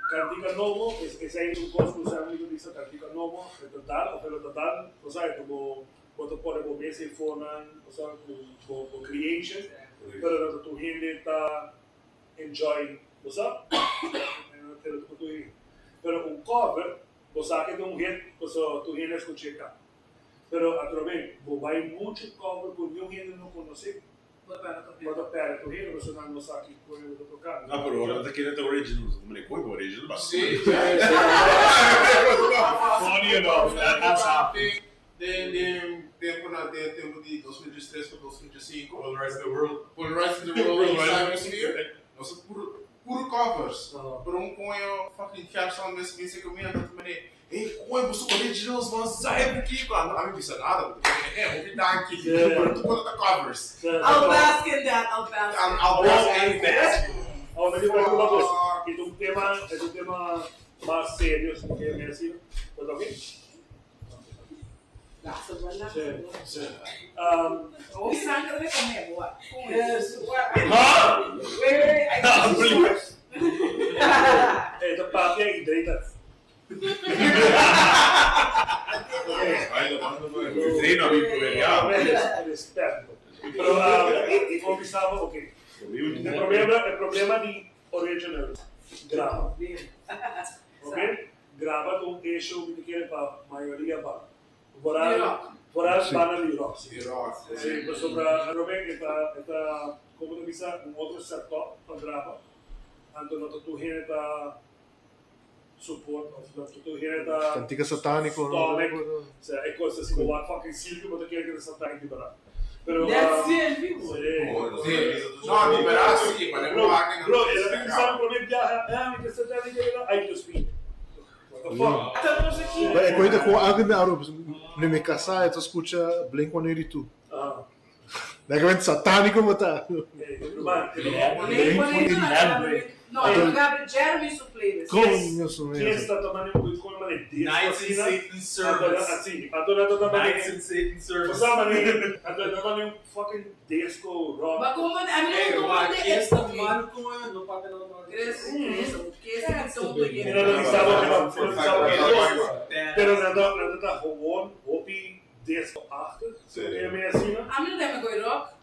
Cantica Novo, es ahí un costo que usa amigo dice Cantica Novo, el total, o pero total, o sea, como cuando pone como mesa y fonan, o sea, como como creation, pero no tu gente está enjoy, o sea, pero tu pero un cover, o sea, que un hit, o sea, tu gente escucha acá. Pero a través, hay mucho cover que ni gente no conoce. Bota pera, tu gente, você não sabe que coisa eu tô tocando. No, pero ahora te quieren originals. Como le cuento original. Sí. Funny enough, that's happened. De tempo na de tempo de 2003 para 2005. Polarize the world. Polarizing the World e Cybersphere. Nossa, puro, puro covers. Por um conho fucking capsule nesse mês que eu me ando também. Ei, conho, você originals, mas sabe que claro, não me disse nada. É, vou me dar aqui. Pero tu conta covers. I'll bask in that, I'll bask. I'll bask in that. Ahora, me digo una cosa, que es un tema más serio, si quieren decir. ¿Pues ok? Sí, sí. Oh, sangre de comer, boa. Yes. Huh? Wait, wait, I got the source. De papia y dreta. Ay, lo mando por el trino, mi problema. Respeto. Pero, como pensaba, ok. El problema de original, grava. Ok? Grava com eixo que quiere para maioria va. Vooral banda de rock. De rock. Sí, pues sobre Robert está como te dice, un otro setup para grava. Anto no tu gente está support of no tu gente está Cantica satánico, no? Stomach. O sea, é coisa assim, como a fucking circo, mas tu quer que satânico liberar. Pero, That's it, vivo. Sí. Sí. No, liberar sí, mas Bro, não há bro, ela tem que saber para mim viajar, ah, que satânico, ai, Deus mío. What the fuck? Estamos aqui. É coisa com algo na Aruba. No me casar, eu escuta Blink-182. Ah. Daí satânico, mas tá. Man, No, eu Gabriel Jeremy su playlist. Coño, su Quem mesmo. está tomando um com uma de Knights in Satan's Service. Assim, adorando também. Knights in Satan's Service. Sabe, adorando um fucking disco rock. Mas como a mim Hey, não maar manda eerst mal komen, no papel no mal. Cres, cres, que esse que todo Pero no Pero nada tá gewoon hobby disco-achtig. Sí. É meio assim, né? A mim não tem mais rock.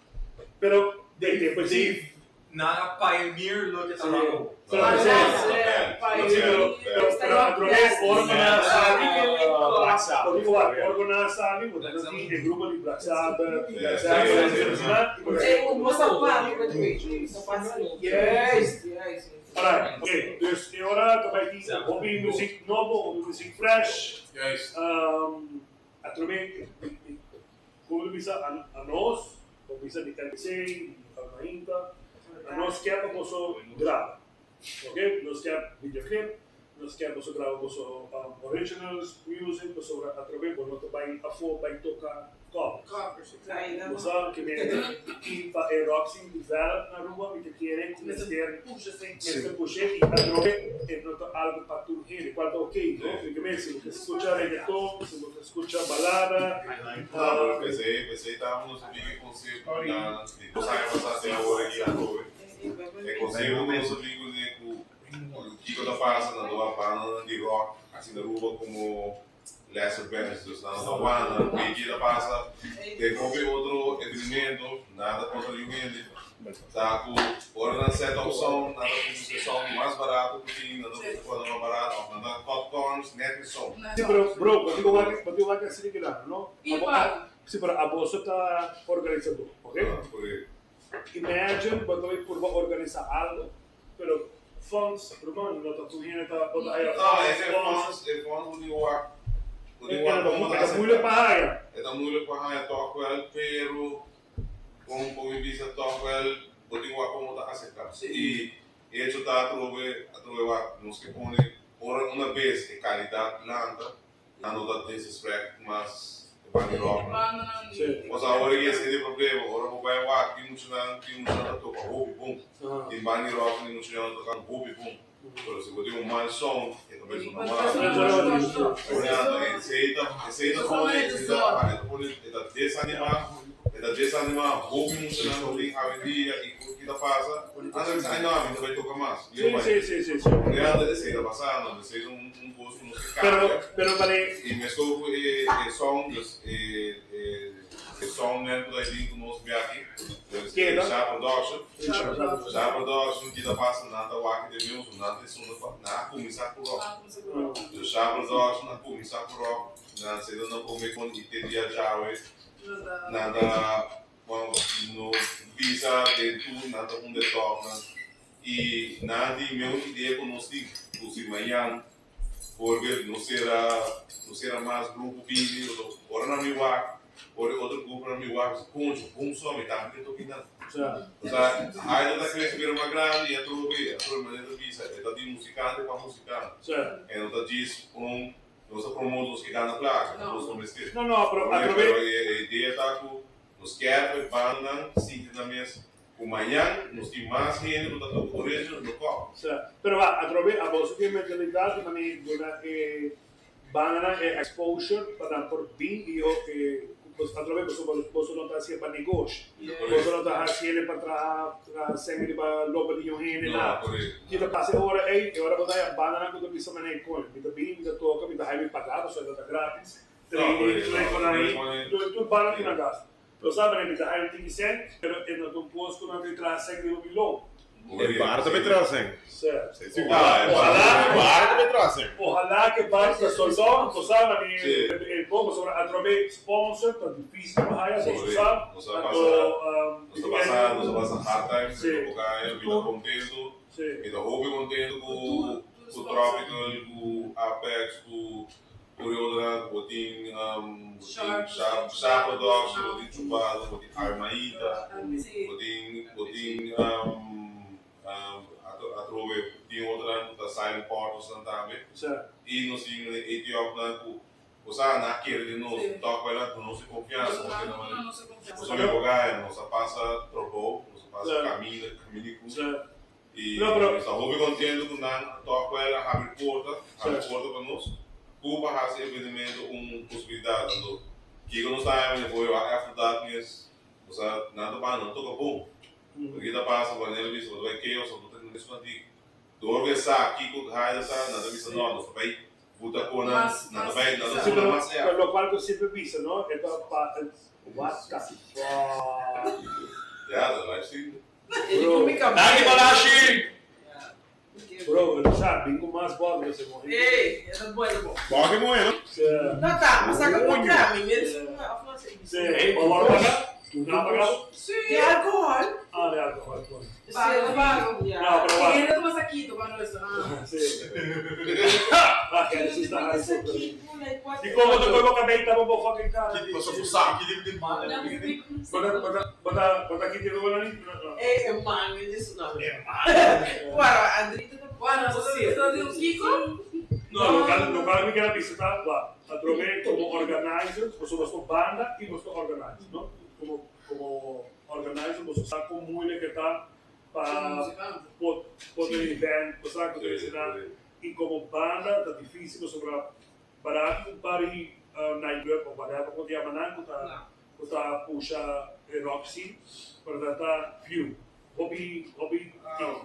Pero de depois sim. Nada pioneer look at the rock. Pero Ah, sí. sí, Sí, pero pero a través Black Sabbath. Digo, organizar, el grupo de Black Sabbath, Black Sabbath, Hey, o sapato, by the way. Sapato. Yes, yes. Alright, oké. Dus ora também tem hobby muziek novo, hobby muziek fresh. Juist. Atualmente, como bisa a nós, como bisa de KBC, de Almainta, a nós quer que você grava. Ok? Nós quer videoclip, nós quer que você grava você originals, music, você através, você vai a for, vai tocar cover. Covers, exactly. Você que me e para a Roxy develop na rua, e que querem começar Puxa, sim. Este puxe e através é not algo para tu gente, quando ok, no? Porque me se você escucha reggaeton, se você escucha balada, No, pero pensé, estábamos en conceito na, de sabe passar até agora aqui à noite. É conceito dos amigos de o Kiko da passa na doa banda de rock, assim da rua como Lesser Bands, dus na Havana, o que da passa, tem houve outro entretenimento, nada contra ninguém. Saco, ora na certa opção, nada com som mais barato, porque nada com mais barato, nada popcorns, net som. Sí, pero bro, contigo va a ser que no? E pago. Sí, pero a vos está organizando, ¿ok? Imagine quando vai por organizar algo, pero funds, hermano, no está tu gente, está No, ese fonds, el fonds moet je Het is moeilijk para Het is moeilijk para toch wel, pero con mi visa toch wel, moet je como te aceptar. Y hecho está a trove, nos que pone ora una vez de calidad lanta, no da disrespect, mas van rock. O sea, ahora que ese es el problema, ahora voy a aqui mucho na, aqui mucho na toca hobby boom. Tem bani rock, ni mucho na toca hobby boom. Pero si bo tin un mal sound, e ta bai sona mal. Esei ta, esei ta pone, esei ta, e ta pone, e ta desanimá, e ta desanimá hopi muchanan ku tin awendia i ku ki ta pasa, nan ta bisa, ai no, mi ta bai toka mas. Sí, sí, sí, sí, sí. Realmente esei ta pasando, esei ta un un kos ku nos ke kambia. Pero, pero, I meskos ku e e sound, dus e e e soundman ku ta bin ku nos biaha aki, dus Keda. Sha Production, Sha Production ki ta pasa nan ta wak den music, nan ta esun ta nan a kuminsá ku rock. Dus Sha Production a kuminsá ku rock, nan seta nan kome kon i te dia djawe nan ta bon no bisa den tur nan ta un de topnan i nan tin meun idea ku nos tin ku si mañan Porque no sera no sera mas grupo bini ora nan mi wak ora e otro gruponan mi wak bisa concho bum so mi tambe ke toki nan. Osea Haida ta crece bira mas grandi y atrobe atrobe manera ta bisa e ta di musicante pa musicante e no ta djis un nos ta promote nos ke gana placa nos no mester. No no pero atrobe. Pero e idea ta cu nos kier pa e bandanan sinti nan mes Ku mañan nos tin mas hende ku ta toka original no kòp. Sa, pero wak, atrobe aboso tin e mentalidat di manera duna e bandanan e exposure pa nan por bin i yo e atrobe boso boso no ta hasié pa negoshi, boso no ta hasié pa traha traha sèn riba lopa di yon hende nada. Ki ta pasa e ora ei? E ora bo ta haña bandanan ku ta bisa manera koño mi ta bin, mi ta toka, mi ta haña mi pagá pasobra e ta gratis, training, tur tur tur banda tin nan gastu. Lo sa manera mi ta haña un tiki sèn, pero e no ta un kos ku nan ta traha sèn riba mi lou. E bar ta bay traha sèn. Sí. Ojalá, e bar ta bay traha sèn. Ojalá ku e bar ta soldó, bo sa manera e bon, pasobra atrobe sponsor ta difísil pa haña, boso sa. Nos a pasa, nos a pasa, nos a pasa hard times, pero bo haña, mi ta kontento, mi ta hopi kontento ku Tropical, ku Apex, ku. Kuriodonan ku bo tin bo tin Sha Production, bo tin Chupado, bo tin Armaita, bo tin bo tin atrobe tin otronan ku ta Silent Partnersnan tambe i nos tin Etiopnan ku bo sa nan a kere den nos tòg bai nan duna nos e konfiansa paske nan manera pasobra bo gaya nos a pasa trabou nos a pasa kaminda kaminda i ku I nos ta hopi contento cu nan toch wel a habri porta, habri porta pa nos, cu pa haci evenemento un posibilidad. Anto, kico nos ta haña manera hoy After Darkness, bo sa, nan ta banda, nan toca bon. Pero ki ta pasa, bo a bisa, bo ta bay chaos, bo ta mesun anti, door cu e sa kico Haida ta, nan ta bisa no, nos ta bay buta con nan, nan ta bay, nan ta duna mas Pero effort. locual cu siempre bisa, no, e ta pa, what the fuck. Ya, ta live stream. Danki Balashi! Bro, bo sa, bin ku mas bòt bo se mohe. Ey, e ta bueno bo. Bòt e mohe no? No ta, ma sa ka kontra mi, mi eres un of no sé. Sí, bo wòrdu paga? Nan paga bo? Sí. De alcohol. Ah, de alcohol, bueno. Pago, pago. No, pero wak. Hende tuma sakito pa restaurant. Sí. Ah, hende sí sta high super. Di komo ta koe bo kabei tapa bo fucking kara. Paso ku sa ki di manda. Bo ta bo ta kiti riba nan? E e man di su nomber. Bueno, Andrito ta Bueno, so di un kiko? No, local local mi kier a bisa ta wa atrobe como organizer, boso boso banda y boso organizer, no? Como como organizer boso sa con moeilijk e ta pa pot pot un event, bo sa cu ta esena y como banda ta dificil pasobra barato un par di nightclub of whatever con ta yama nan cu ta Ku ta pusha e rock scene, pero nan ta few, hopi hopi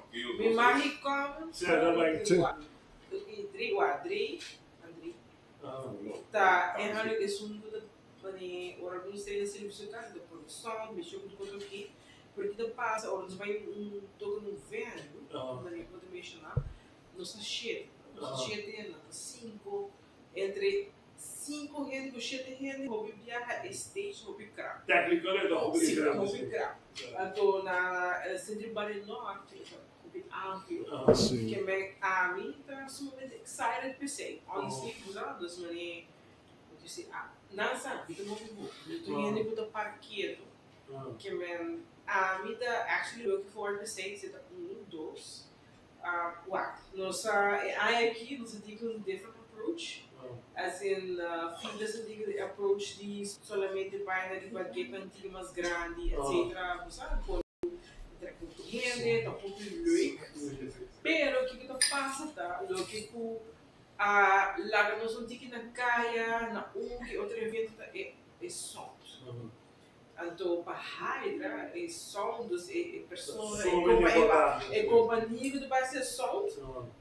few. Mi mami kom Sí, nan bai. Sí. Dri wa dri Andri ta e hanlik esun ku ta pone ora ku nos ta den servicio kas ta pone sound mesho ku tur kos pero ki ta pasa ora nos bai un toka na un venue manera ku bo ta menshoná nos ta shete nos ta shete nan ta sinku entre Sinku hende ku shete hende hopi biaha e stage hopi krap. Technical e ta hopi diferente. Si, hopi krap. Anto na Centro Barrio Norte e ta hopi amplio. Ke men ami ta sumamente excited p'esei. Honestly, bo sa, dus mane bo disi ah, nan sa mi ta move bo. Mi tur hende ku ta par ketu. Ke men ami ta actually looking forward p'esei, si ta un, dos. Wak, nos a e aña aki nos a tin un different approach, as in Filas a tin e approach di solamente bai na riba gepe antiga mas grandi etcetera, bo sa, por trek hopi hende, ta hopi leuk, pero kiko ta pasa. pasa ta, loke ku a laga nos un tiki na kaya na un ki otro evento ta e e sound. Anto pa Hydra e sound, dus e e persona, e Sumamente kompa e importante. e kompania ku ta bai hasi e sound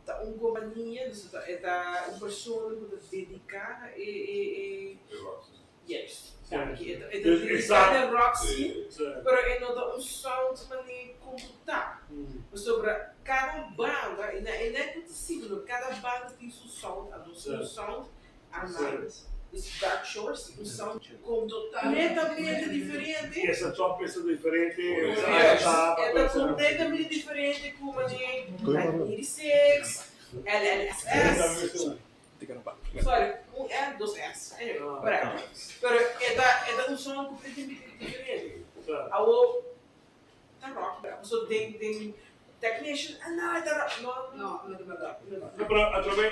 ta un kompania, dus e ta un persona ku ta dediká na e e e Juist. Danki. E ta e ta Dus dediká esa na rock sí, Sí. pero e no ta un sound manera komputá. Pasobra kada banda, i na e net ku ta sigui no, kada banda tin su sound, a nos tin un sound, a nan, dus Dark Shores tin un sound kompletamente diferente. Esa chop esa diferente, esa Juist. ta E ta kompletamente diferente ku manera 1986, LLSS. Sorry, un L, dos S. Anyway, whatever. Pero e ta, e ta un son completamente diferente. Awo, ta rock, bra. So den, den technician, ah no, e ta rock. No, no, no ta rock. No ta No, pero atrobe.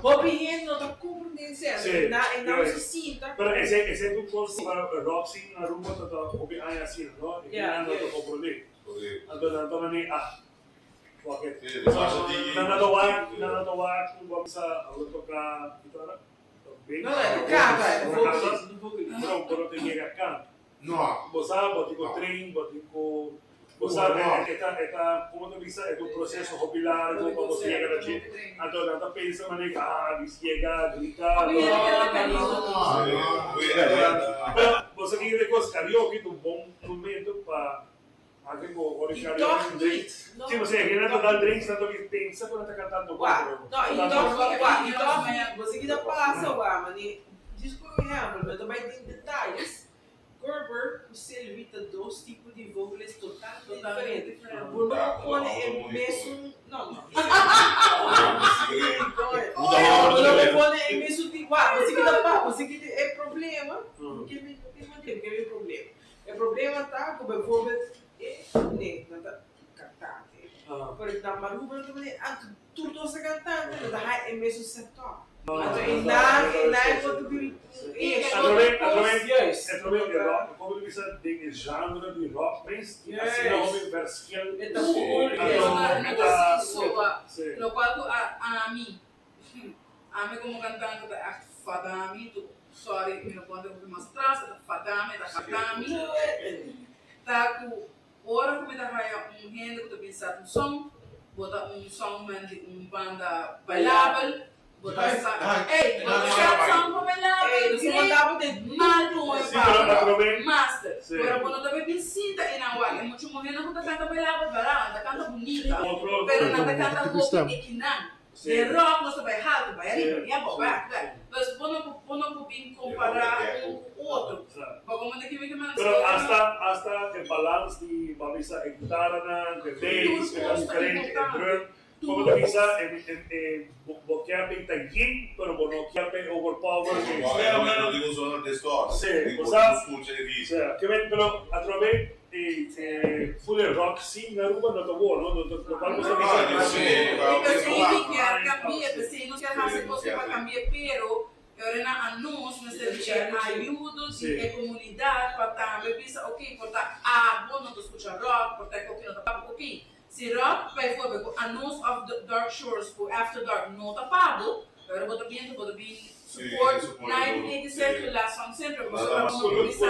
Hopi hende no ta comprende esei. Sí, Na, e nan sí. se sinta. Pero ese, ese tu cos para rock scene na Aruba ta ta hopi aña asina, no? E Ja, nan no ta ja. comprende. Anto nan ta mani, ah, fuck it. Sí, dus als je die- Nan ta wak, nan ta wak, ku bo bisa a lo toca guitarra. No, no, e canta, e vocalist, e vocalist. Pero bo no ta yega canta. No. Bo sa, bo tin cu train, bo tin cu bo sa, e ta, e ta, como ta bisa, e ta un proceso hopi largo pa bo yega na dje. Anto nan ta pensa manera, ah, mis yega, grita. Pero bo sa ki e cos, karaoke ta un bon momento pa Anke ku ora I karaoke toch tin drinks. niet. No. Si, pasobra e hende ta dal drinks, nan ta pensa ku nan ta kantando bon, Wak, pero no, i toch niet, wak, i toch niet. Bo sa ki ta pasa, wak, mane, djis por ehempel, mi ta bai den detayes, Gerber ku Silvi ta dos tipo di vocalist totalmente diferente. Bo no por pone e mesun, no, no. Bo no por pone e mesun tipo, wak, bo sa ki ta pasa, bo sa ki ta e problema, ke mi, ke mi, ke mi problema. E problema ta ku bijvoorbeeld e nee, nan ta kantante. Pero na Aruba nan ta manera anto tur dos ta kantante nan ta haya e mesun setup. Anto e nan e nan e por ta bin un issue. Atrobe, atrobe, Juist. atrobe e rock, como ta bisa den e genre di rock mes, tin asina hopi verschil. E ta full, Anto, No e ta ta, si soba. si. Locual cu a ami, ami como cantante ta echt fada mi, tu Sorry, mi no por anda hopi mas atras, e ta fada mi, e ta harta mi. Ta ku ora ku mi ta haya un hende ku ta bin sat un song, bo ta un songman di un banda bailabel, bo ta sa, ey, bo ta sat song pa bailabel, great, mal kon e banda, master. Pero bo no ta bin sinta e nan wak, e muchu muhernan ku ta kanta bailabel, bara, nan ta kanta bunita, pero nan ta kanta hopi ekinan. Den rock nos ta bai haltu, bai ariba, bai abou, bai aki, bai. Dus bo no por, bo no por bin kompará un ku otro. Pa como ta kimi kiman Pero hasta, hasta e balans di, bo a bisa e gitaranan, ku e bass, ku e ta diferente, e drum. Como ta bisa e, e, e, bo, bo kier pa e ta yin, pero bo no kier pa e overpower e stemnan. No tin un zona distort. Sí, Bo bo sa. tin scucha e ritmo. Sí, kimen, pero atrobe. E full e rock scene na Aruba no ta bo, no? No ta cual cosa bisa. P'esei mi kier cambia, p'esei nos kier haci cos pa cambia, pero e ora nan a nos mester di e ayudo di e comunidad pa tambe bisa ok por ta abo no ta scucha rock, por ta e koki no ta pabo, ok si rock bijvoorbeeld cu a nos of Dark Shores cu After Dark no ta pabo, pero bo ta biento bo ta bin support 1986 cu Last Song Syndrome pasobra bo no por bisa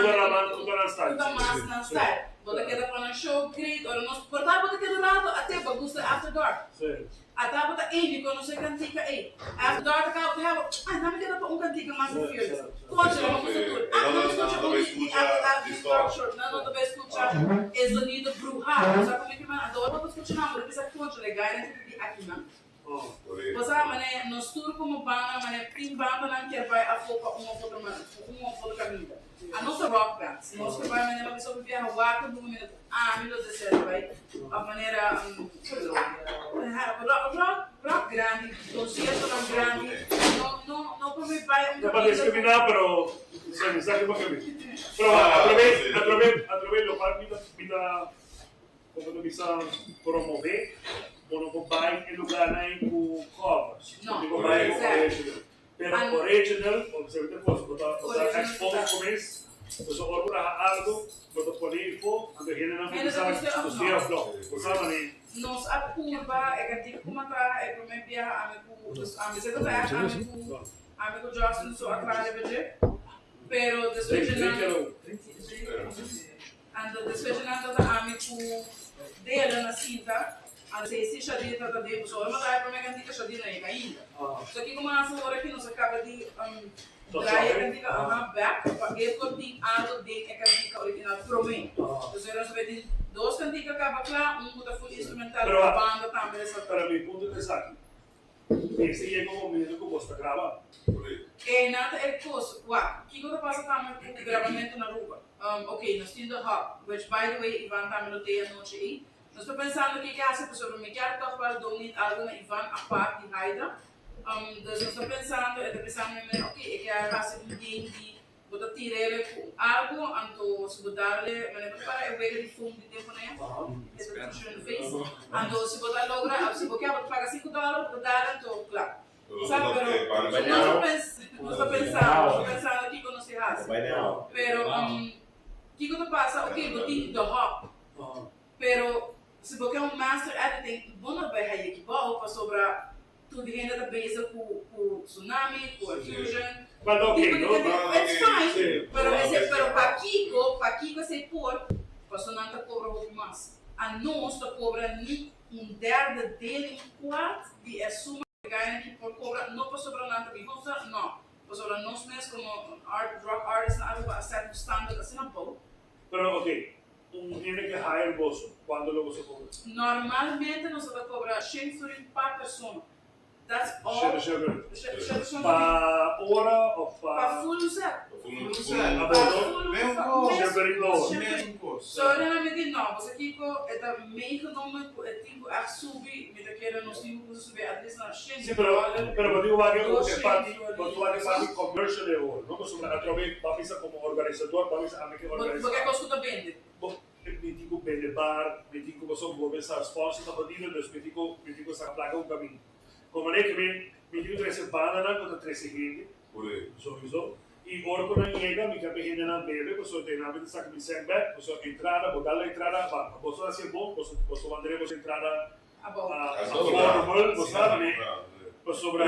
cu ta mas nan style. Bo ta keda pa nan show great ora nos por ta bo ta keda rato ate bo gusta After Dark ata bo ta ey mi conoce cantica ey After Dark ta caba bo ta heba ay na mi keda pa un cantica mas di Fearless concha mi gusta tur ah no ta scucha un di After Dark short nan no ta bay scucha e zonido bruha bo sa como ki man anto ora bo ta scucha nan bo ta bisa concha le gainan ki ta di aki nan. Bo sa manera nos tur como banda manera tin bandanan kier bai afo pa un of otro manera un of otro caminda. A nos ta rock bands nos por bai manera bisa hopi biaha wak un momento cu ami lo desea di bai of manera rock rock grandi conciertonan grandi no no no por mi bai un No pa caminda cu. discrimina pero sa mensahe pa caminda. Pero atrobe atrobe atrobe locual mi ta mi ta. Como ta bisa promove, bo no por bai e lugarnan ei cu covers. No, Bo por bai cu exacto. original. Pero original, observe ta cos, bo ta bo ta expose bo mes, pasobra ora bo traha algo, bo ta pone info, anto hendenan por Hende ta bisa gusta of cu no. si of no. Bo sa mane. Nos a purba e kantika ku mata e promé biaha ami ku ami se ta ami ku ami ku Justin so a traha riba dje pero despues dje nan anto despues dje nan ta ami ku Dela na sinta anto si si Shadina ta ta den pasobra ora mi a traha e promé kantika Shadina a yega ainda so kiko mi a hasi ora ki nos a kaba di draai e kantika aha bek pa e por tin algo den e kantika original promé. Entonces nos a tin dos kantika kaba kla, un ku ta full instrumental ku banda tambe ta. Pero mi punto ta esaki, mester yega un momento ku bos ta graba. E nan ta e kos, wak, kiko ta pasa tambe ku grabamentu na Aruba? Ok, nos tin The Hub, which by the way Ivan tambe lo tei anochi ei. Nos ta pensando ke ke hasi pasobra mi kier tòg wèl donate algo na Ivan apart di Haida. Dus nos ta pensando, e ta pensando mi manera, ok, e kier hasi un game di bo ta tir'ele ku algu, anto si bo darle, manera bo ta para e wega di foam di tempo na ya, e ta push you in the face, anto si bo ta logra, si bo kier bo ta paga sinku dòler, bo ta darle anto kla. Sa, pero nos ta pens, nos ta pensando, nos ta pensando kiko nos ke hasi. Pero kiko ta pasa, ok, bo tin the hub, pero si bo ke un master editing, bo no ta bai haye kibou pasobra Tur di hende ta bezig ku ku tsunami, ku fusion. But okay, tipo di no, it's fine, pero ese pero pakiko, pakiko esei por, paso nan ta kobra hopi mas. Anos ta kobra ni un derde deel ni un kwart di e suma ku e gainan ki por kobra, no pasobra nan ta bin usa, no, pasobra nos mes komo art rock artist na Aruba a set un standard asina bou. Pero okay, Un hende ke hire boso, kuantu lo boso kobra? Normalmente nos ta kobra shen florin pa persona. That's all. Shete shen florin. Shete shen florin. Pa ora of pa? Pa full set. Pa full set. Pa boso? Shen florin pa ora. Mesun kos. So e nan mi di no, boso kiko e ta meegenomen ku e tin ku echt subi, mi ta kere nos tin ku kusa subi at least na shen Si, pero pero bo tin ku wak e parti, bo tin ku wak e parti commercial e ora, no? Pasobra atrobe bo a bisa komo organisador, bo a bisa ami ke organisa. Bo ke kos ku ta bende? Bo, mi tin ku bende bar, mi tin ku pasobra bo mester sponsor ta padido, dus mi tin ku mi tin ku saka plaka un kaminda. Komo manera ke mi mi tin ku trese bandanan ku ta trese hende, sowiso, i ora ku nan yega mi ke pa e hendenan bebe, pasobra te nan mi ta saka mi sèn bèk, pasobra entrada, bo dal entrada, ba boso hasi e bon, boso boso wandere boso entrada Affordable, bo sa mane, pasobra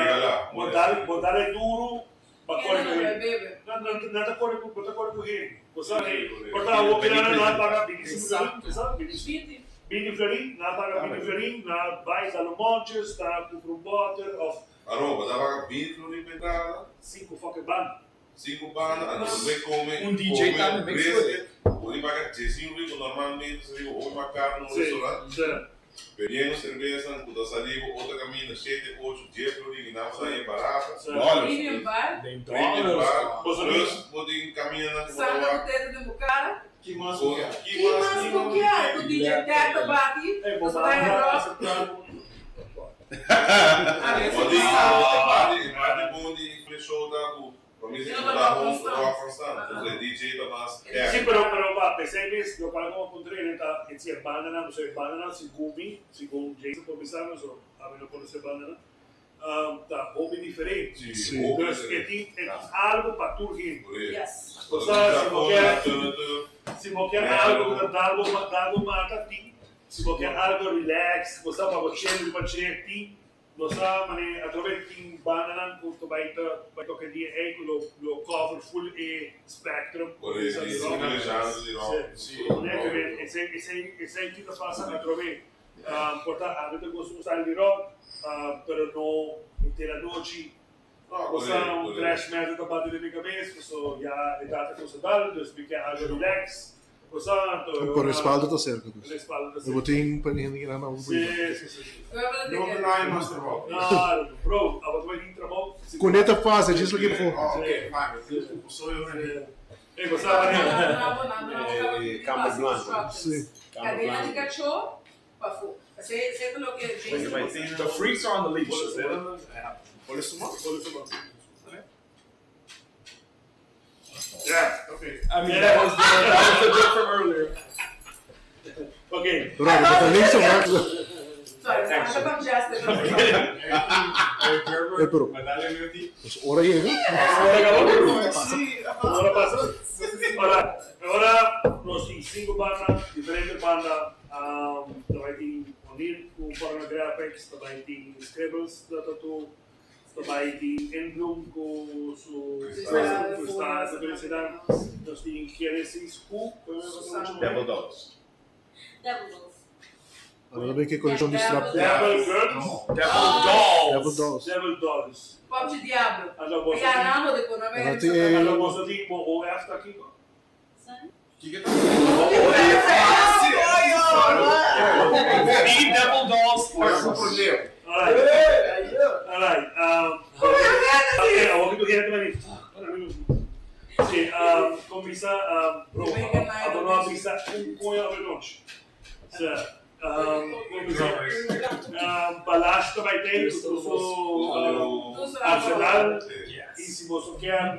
bo dal bo dal e duru pa kore ku hende. Nan ta kore ku bo ta kore ku hende. Bo sa mane, por ta awor kila nan a paga binti sinku florin, bo sa, binti binti florin, nan a paga binti florin, nan a bai dal un monches, nan a kumpra un bòter òf. Aron, bo ta paga binti florin pa entrada? Sinku fucking banda. Sinku banda, anto bo bai kome, Un DJ kome tambe mix with brisket, bo di paga diesinco rico normalmente sa riba hopi mas caro na un restaurant, bebiendo cerveza cu ta sali bo otro caminda shete, ocho, dies florin y nan bo ta haña barata. Premium bar. Den Premium dollars. bar, plus bo tin camindanan cu bo ta Sanga wak. cu teta den bo cara. Ki mas bo kier? Ki Ki mas bo kier? Cu DJ Ted ta bati, nos ta haña rock. Bo tin parti bon di e show ta cu Pa mi si bo ta home rock constant, entonces e DJ ta mas Sí, pero pero pa pesey mes locual como puntra e ta e si e bandanan, pasobra e bandanan segun mi, segun Jason por bisa mi, so ami no conoce e bandanan, ta hopi diferente. Sí, hopi Dus e diferente. tin e tin algo pa tur hende. Yes. O sea, si bo kier si bo kier algo cu ta dal bo dal bo mata tin, si bo kier algo relax, bo sa pa bo chill riba chair tin. Nos sa manera atrobe tin bandanan ku ta bai ta bai toka e dia ei ku lo lo cover full e spectrum Por e di di rock. full genre di rock. Si. Manera ke men esei esei esei ki ta pasa atrobe. Por ta ami ta gusta un style di rock pero no henter anochi. Bo sa un thrash metal ta bati den mi kabes paso ya edat a kusa dal dus mi ke algo relax. Bo sa anto e Por ora respaldo ta cerca dus. Respaldo ta E bo cerca. tin pa hende keda na un Si si si si. No rely mas trabou. Claro bro abo ta bai tin trabou. Cune ta fácil djis loke por. Oh ok fine so yo rende. Ey bo sa manera. Cama blanco. Si. Cadena di cachó pafó. Esei ta loke Jason. The freaks are on the leash. Por suma? Yeah. Okay. I mean, that was the, that was the joke from earlier. Okay. Rob, bo ta listo ma. Sorry, esta congested. Ey pero pues ora yega. Ora acabó? Ora pasa? Ora, ora nos tin cinco banda, diferente banda, ta bai tin. O'Neal ku Pornographics, ta bai tin Scribbles da Tattoo, ta bai tin Inbloom ku su Cristal ku Felicidad, nos tin Genesis ku Devil Dolls. Devil Dolls. Ahora ben ke konekshon di strap. Devil Girls. Devil Dolls. Devil Dolls. Devil Dolls. Pop de Diablo. Anto boso Ya tin, namo de kono Anto tin anto boso tin bo OF ta kiko? The Devil Dolls Part. Alright. Alright. Okay, awor ku hende ta bini. Si, kon bisa, bro, abo no a bisa un koño awe nochi. Si, kon bisa, Balash ta bai tei ku tur su arsenal. I si boso kier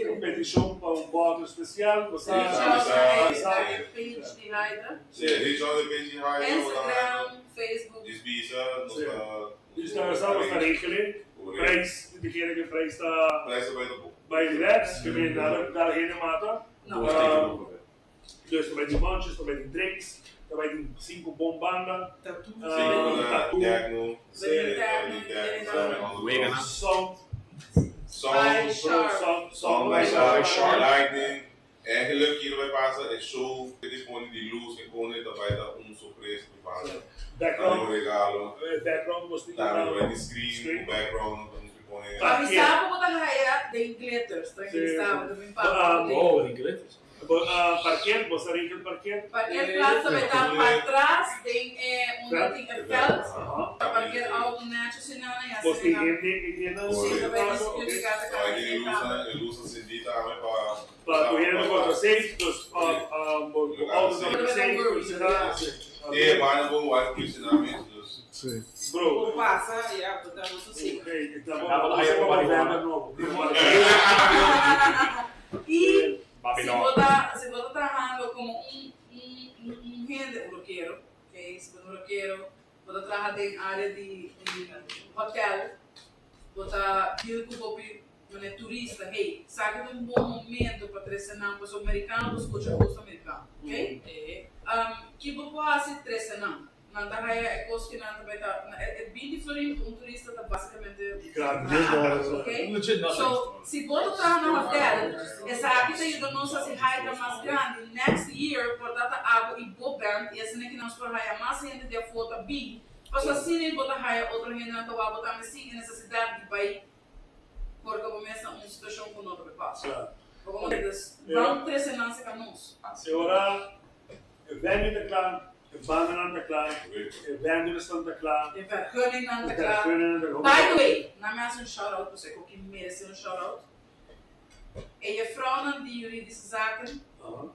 un petishon pa un bòtel spesial, bo sa Reach out na e page di Hydra. Si, reach out na e page di Hydra. Instagram, Facebook. Dis bisa, nos ta. Nos ta sa, nos ta regele. Prijs, mi ta kere ku e prijs ta. Prijs ta bai ta bon. Bai relax, ke men nada dal hende mata. Dus ta bai tin munches, ta bai tin drinks, ta bai tin sinku bon banda. Tattoo. Sinku techno. Sound. Sound, Sound, sound by sharp, lightning. Eigenlijk hier bij pasa e show e dispone di luz e kone ta bai ta un sorpresa di pasa. Background. Un regalo. Background nos tin Tambe bai di screen, ku background nos tin pone. Avisa bo ta haya den glitters, tranquilisa bo ta bin papia ku Oh, den glitters. Parkeer, bo sa regel parkeer? Parkeer plaats ta bai ta patras den e unda tin e veld. Ta parkeer auto nechi sinana y Bo tin asina. hende e hende Si, ta bai tin security guard ta Bai kaba tin den luz, tambe. e luz encendí tambe pa. Pa ku hende por ta safe, dus bo auto ta bai safe, sinana. E banda bo wak politie na mes, dus. Si. Bro. Por pasa, ya, bo ta mucho safe. Hey, ta bo bo sa pa venda nobo. Y si bo ta si bo ta trahando como un un un hende un rockero, ok, si bo ta un rockero, bo ta traha den area di di hotel, bo ta deal cu hopi manera turista, hey, sa ki ta un bon momento pa trece nan, pasobra mericano ta scucha cos americano, ok. Ki bo por haci trece nan? Nan ta haya e kos ku nan ta bai ta e 20 florin pa un turista ta basikamente nada, ok? So, si bo ta traha na hotel, esaki ta yuda nos hasi Hydra mas grandi, next year por ta ta abo i bo band i asina ki nos por haya mas hende di afó ta bin, pasobra asina bo ta haya otro hendenan ta wak bo tambe sin e nesesidat di bai porka bo mes na un situashon ku no ta bai pasa. Bo komo dus, ban trese nan serka nos. E ora e venue ta kla, e bandanan ta kla, e vendorsnan ta kla, E vergunningnan ta e kla. vergunningnan ta kla. By the way, nan mi hasi un shout out pasobra ku ki merese un shout out. E jefrouwnan di Juridische Zaken,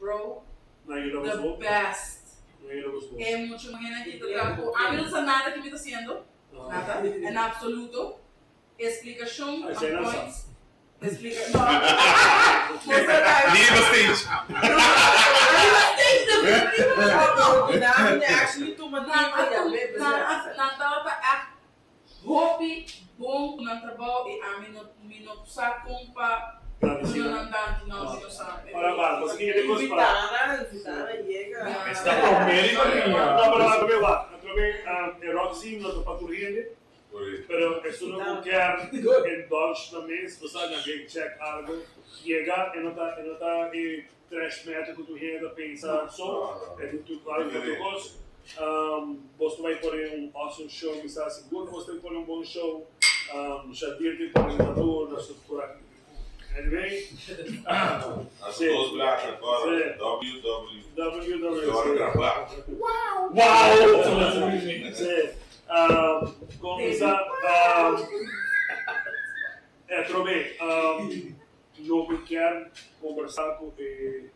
bro, Nan yuda the bos hopi. best. Nan yuda bos hopi. E mucha muhernan ki ta traha ku ami no sa nada ki mi ta hasiendo, nada, en absoluto. Explicacion Ay, zij on nan sa. points. Explica no. Muestra ta. Leave stage. Arriba stage definitivo. Nan actually tuma Nan tempo a ya, tu- be nan a- nan tabata echt hopi bon ku nan trabou i ami no mi no sa kon pa Gradisí duna nan. nan danki no mi no sa. Ora ba, boso tin e kos pa. Invitana, invitana yega. Esta promé riba mi. No, pero atrobe wak, atrobe e rock scene no ta pa tur hende. Pero esun ku kier indulge na mes, bo sa, nan ke check algo, yega e no ta e no ta e trash metal ku tur hende ta pensa so, e tin tur algo otro kos. Bos ta bai pone un awesome show, mi sa sigur bos ta bai pone un bon show. Shadir tin pone un tattoo na su kura. Anyway, As dos blaka kora WW. WW. Ora grabá. Wow! Sí. Kon bisa, e atrobe, lo mi kier kombersá ku e,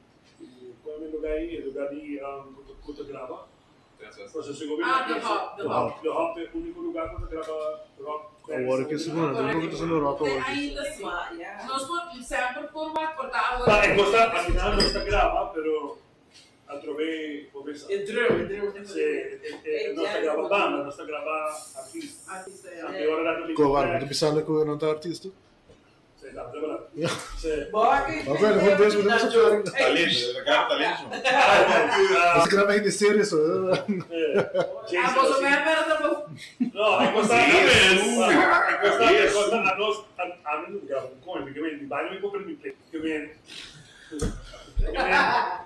kon e lugá ei, e lugá di ku ta graba. Pasobra si gobièrnu Ah, The Hub, The Hub. The Hub ta e úniko lugá ku ta graba rock bands. Awor ke sigur, no ta ku ta haciendo rock awor. Ainda si. Nos por semper por wak por ta awor. Ta, e kos ta, al final nos ta graba, pero atrobe bo mesa. E drum, e drum. Si, e nos ta graba banda, nos ta graba artista. Artista, ya. Anto e ora dat ta Ko, wak, bo ta bisando ku nan ta artista? Si. Agora, vou ver, vou ver. Talento, cara, talento. Você grava ainda sério isso. Ah, você me espera também. No, é cosa. É cosa, é cosa a nos a mí no gravo un coin, porque me baño me compro mi play. Que me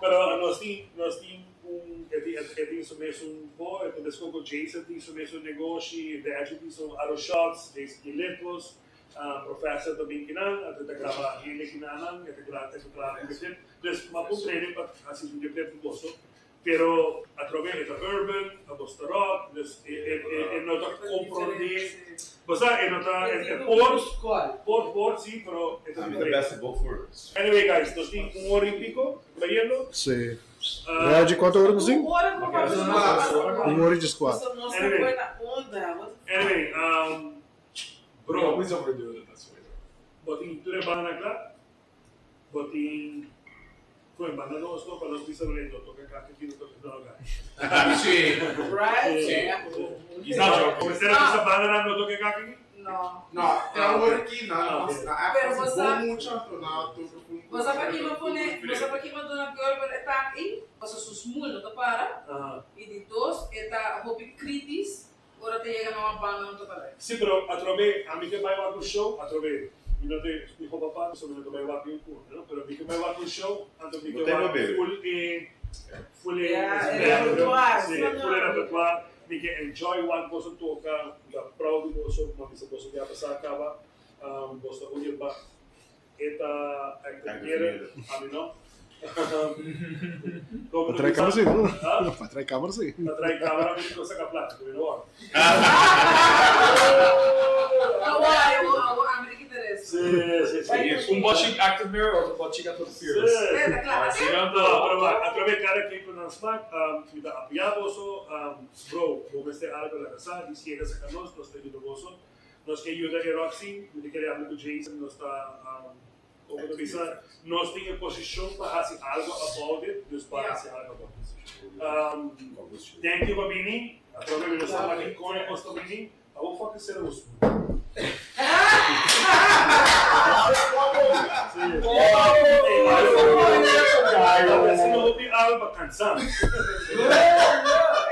Pero nos tin nos tin un e tin su mes un bo, e tin con Jason tin su mes un negócio, de hecho tin su auto shots, Jason tin lepos, professor também que não, até te grava ele que não, até grava até grava videoclip. Dus maar un training pa hasi videoclip un poco. Pero a través de urban, a bosta rock, dus e no ta comprende. Basta e no ta e por por por sí, pero é I'm the best of both worlds. Anyway, guys, nos tin un hora y pico, bayendo. Sí. É de quanto horas, sim? Uma hora com a Uma hora e 14. Nossa, Anyway. buena onda. What the Anyway, We bro, always overdo it. That's why. botin tu banda kla, botin Foi banda dos, no, para los bisa no toca acá, que aquí no toca no acá. Sí. Right? Sí. Yeah. He's not joking. Como será que essa banda no toca acá aqui? No. No, tem algo aqui na na Pero África, você- bom muito, na toca com Você para aqui não pone, você para aqui mandou na girl, pero está aí, você susmul, não te para. Ah. E de dos, está hobby critis, agora te chega numa banda, não te para. Sì, però a trovare, a mica vai a un show, a trovare, mi non te dico papà, sono venuto vai a un culo, no? Però mica vai a un show, anto mica Non te va vai bene. full e full e Yeah, e repertoire, sì, sì, full no. e repertoire, mica enjoy one posso tocca, da proud di posso, ma mi sa posso che passare acaba, posso ogni ba eta active a me no. Come Para trair câmera, sim. Ah? Para trair câmera, sim. Para trair câmera, mi cosa che plastica, mi no. Agora, eu eu América interessa. Sì, sì, sì. Un bocci active mirror or bocci got fearless. Sì. Tá claro. Sì, No, pero va, a través cada quien con Smack, mi da apoyado, bro, como este algo la casa, y si llegas a nos, nos te ayuda gozo. Nos que ayuda a Roxy, me quiere hablar con Jason, nos está, como te dice, nos tiene posición para hacer algo about it, dus para hacer algo about it. Thank you, Babini. A través de nuestra aquí con el costo Babini. I will fucking say those.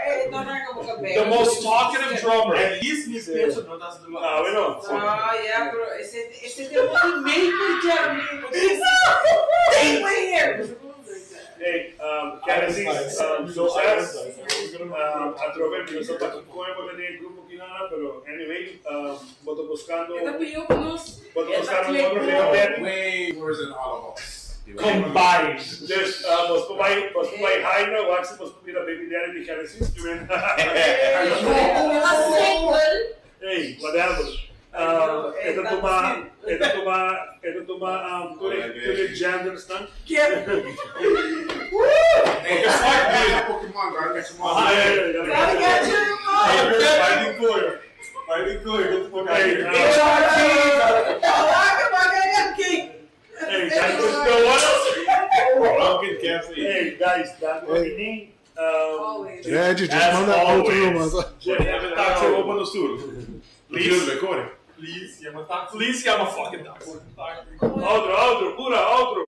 Eh, no, no, como que The most talkative drummer. At least mi peso no das do Ah, bueno. Ah, yeah, pero ese ese tema de maker Jeremy. Stay right here. Hey, Genesis, success. A través de nuestra con el grupo que nada, pero anyway, voto buscando. Esta pidió con nos. Voto buscando otro que Way worse than all of us. Combined. Dus was voorbij, was voorbij Heine, was was voorbij Baby Daddy die Genesis. Single. Hey, whatever. Ito tuma, ito tuma, ito tuma, tuli gender staan. ¿Quién? Hey, guess Pokemon, gotta catch 'em all. Gotta catch 'em all. Fighting Coil. Fighting Coil, get the fuck out of here. Hey, guys, the what else? Pumpkin cafe. Hey, guys, that was me. Always. É, Didi, As manda outro always. numa. Taxi open no stuur. Please. Please. Please, yeah, I'm a, please, yeah, I'm a fucking taxi. Outro, outro, pura, outro.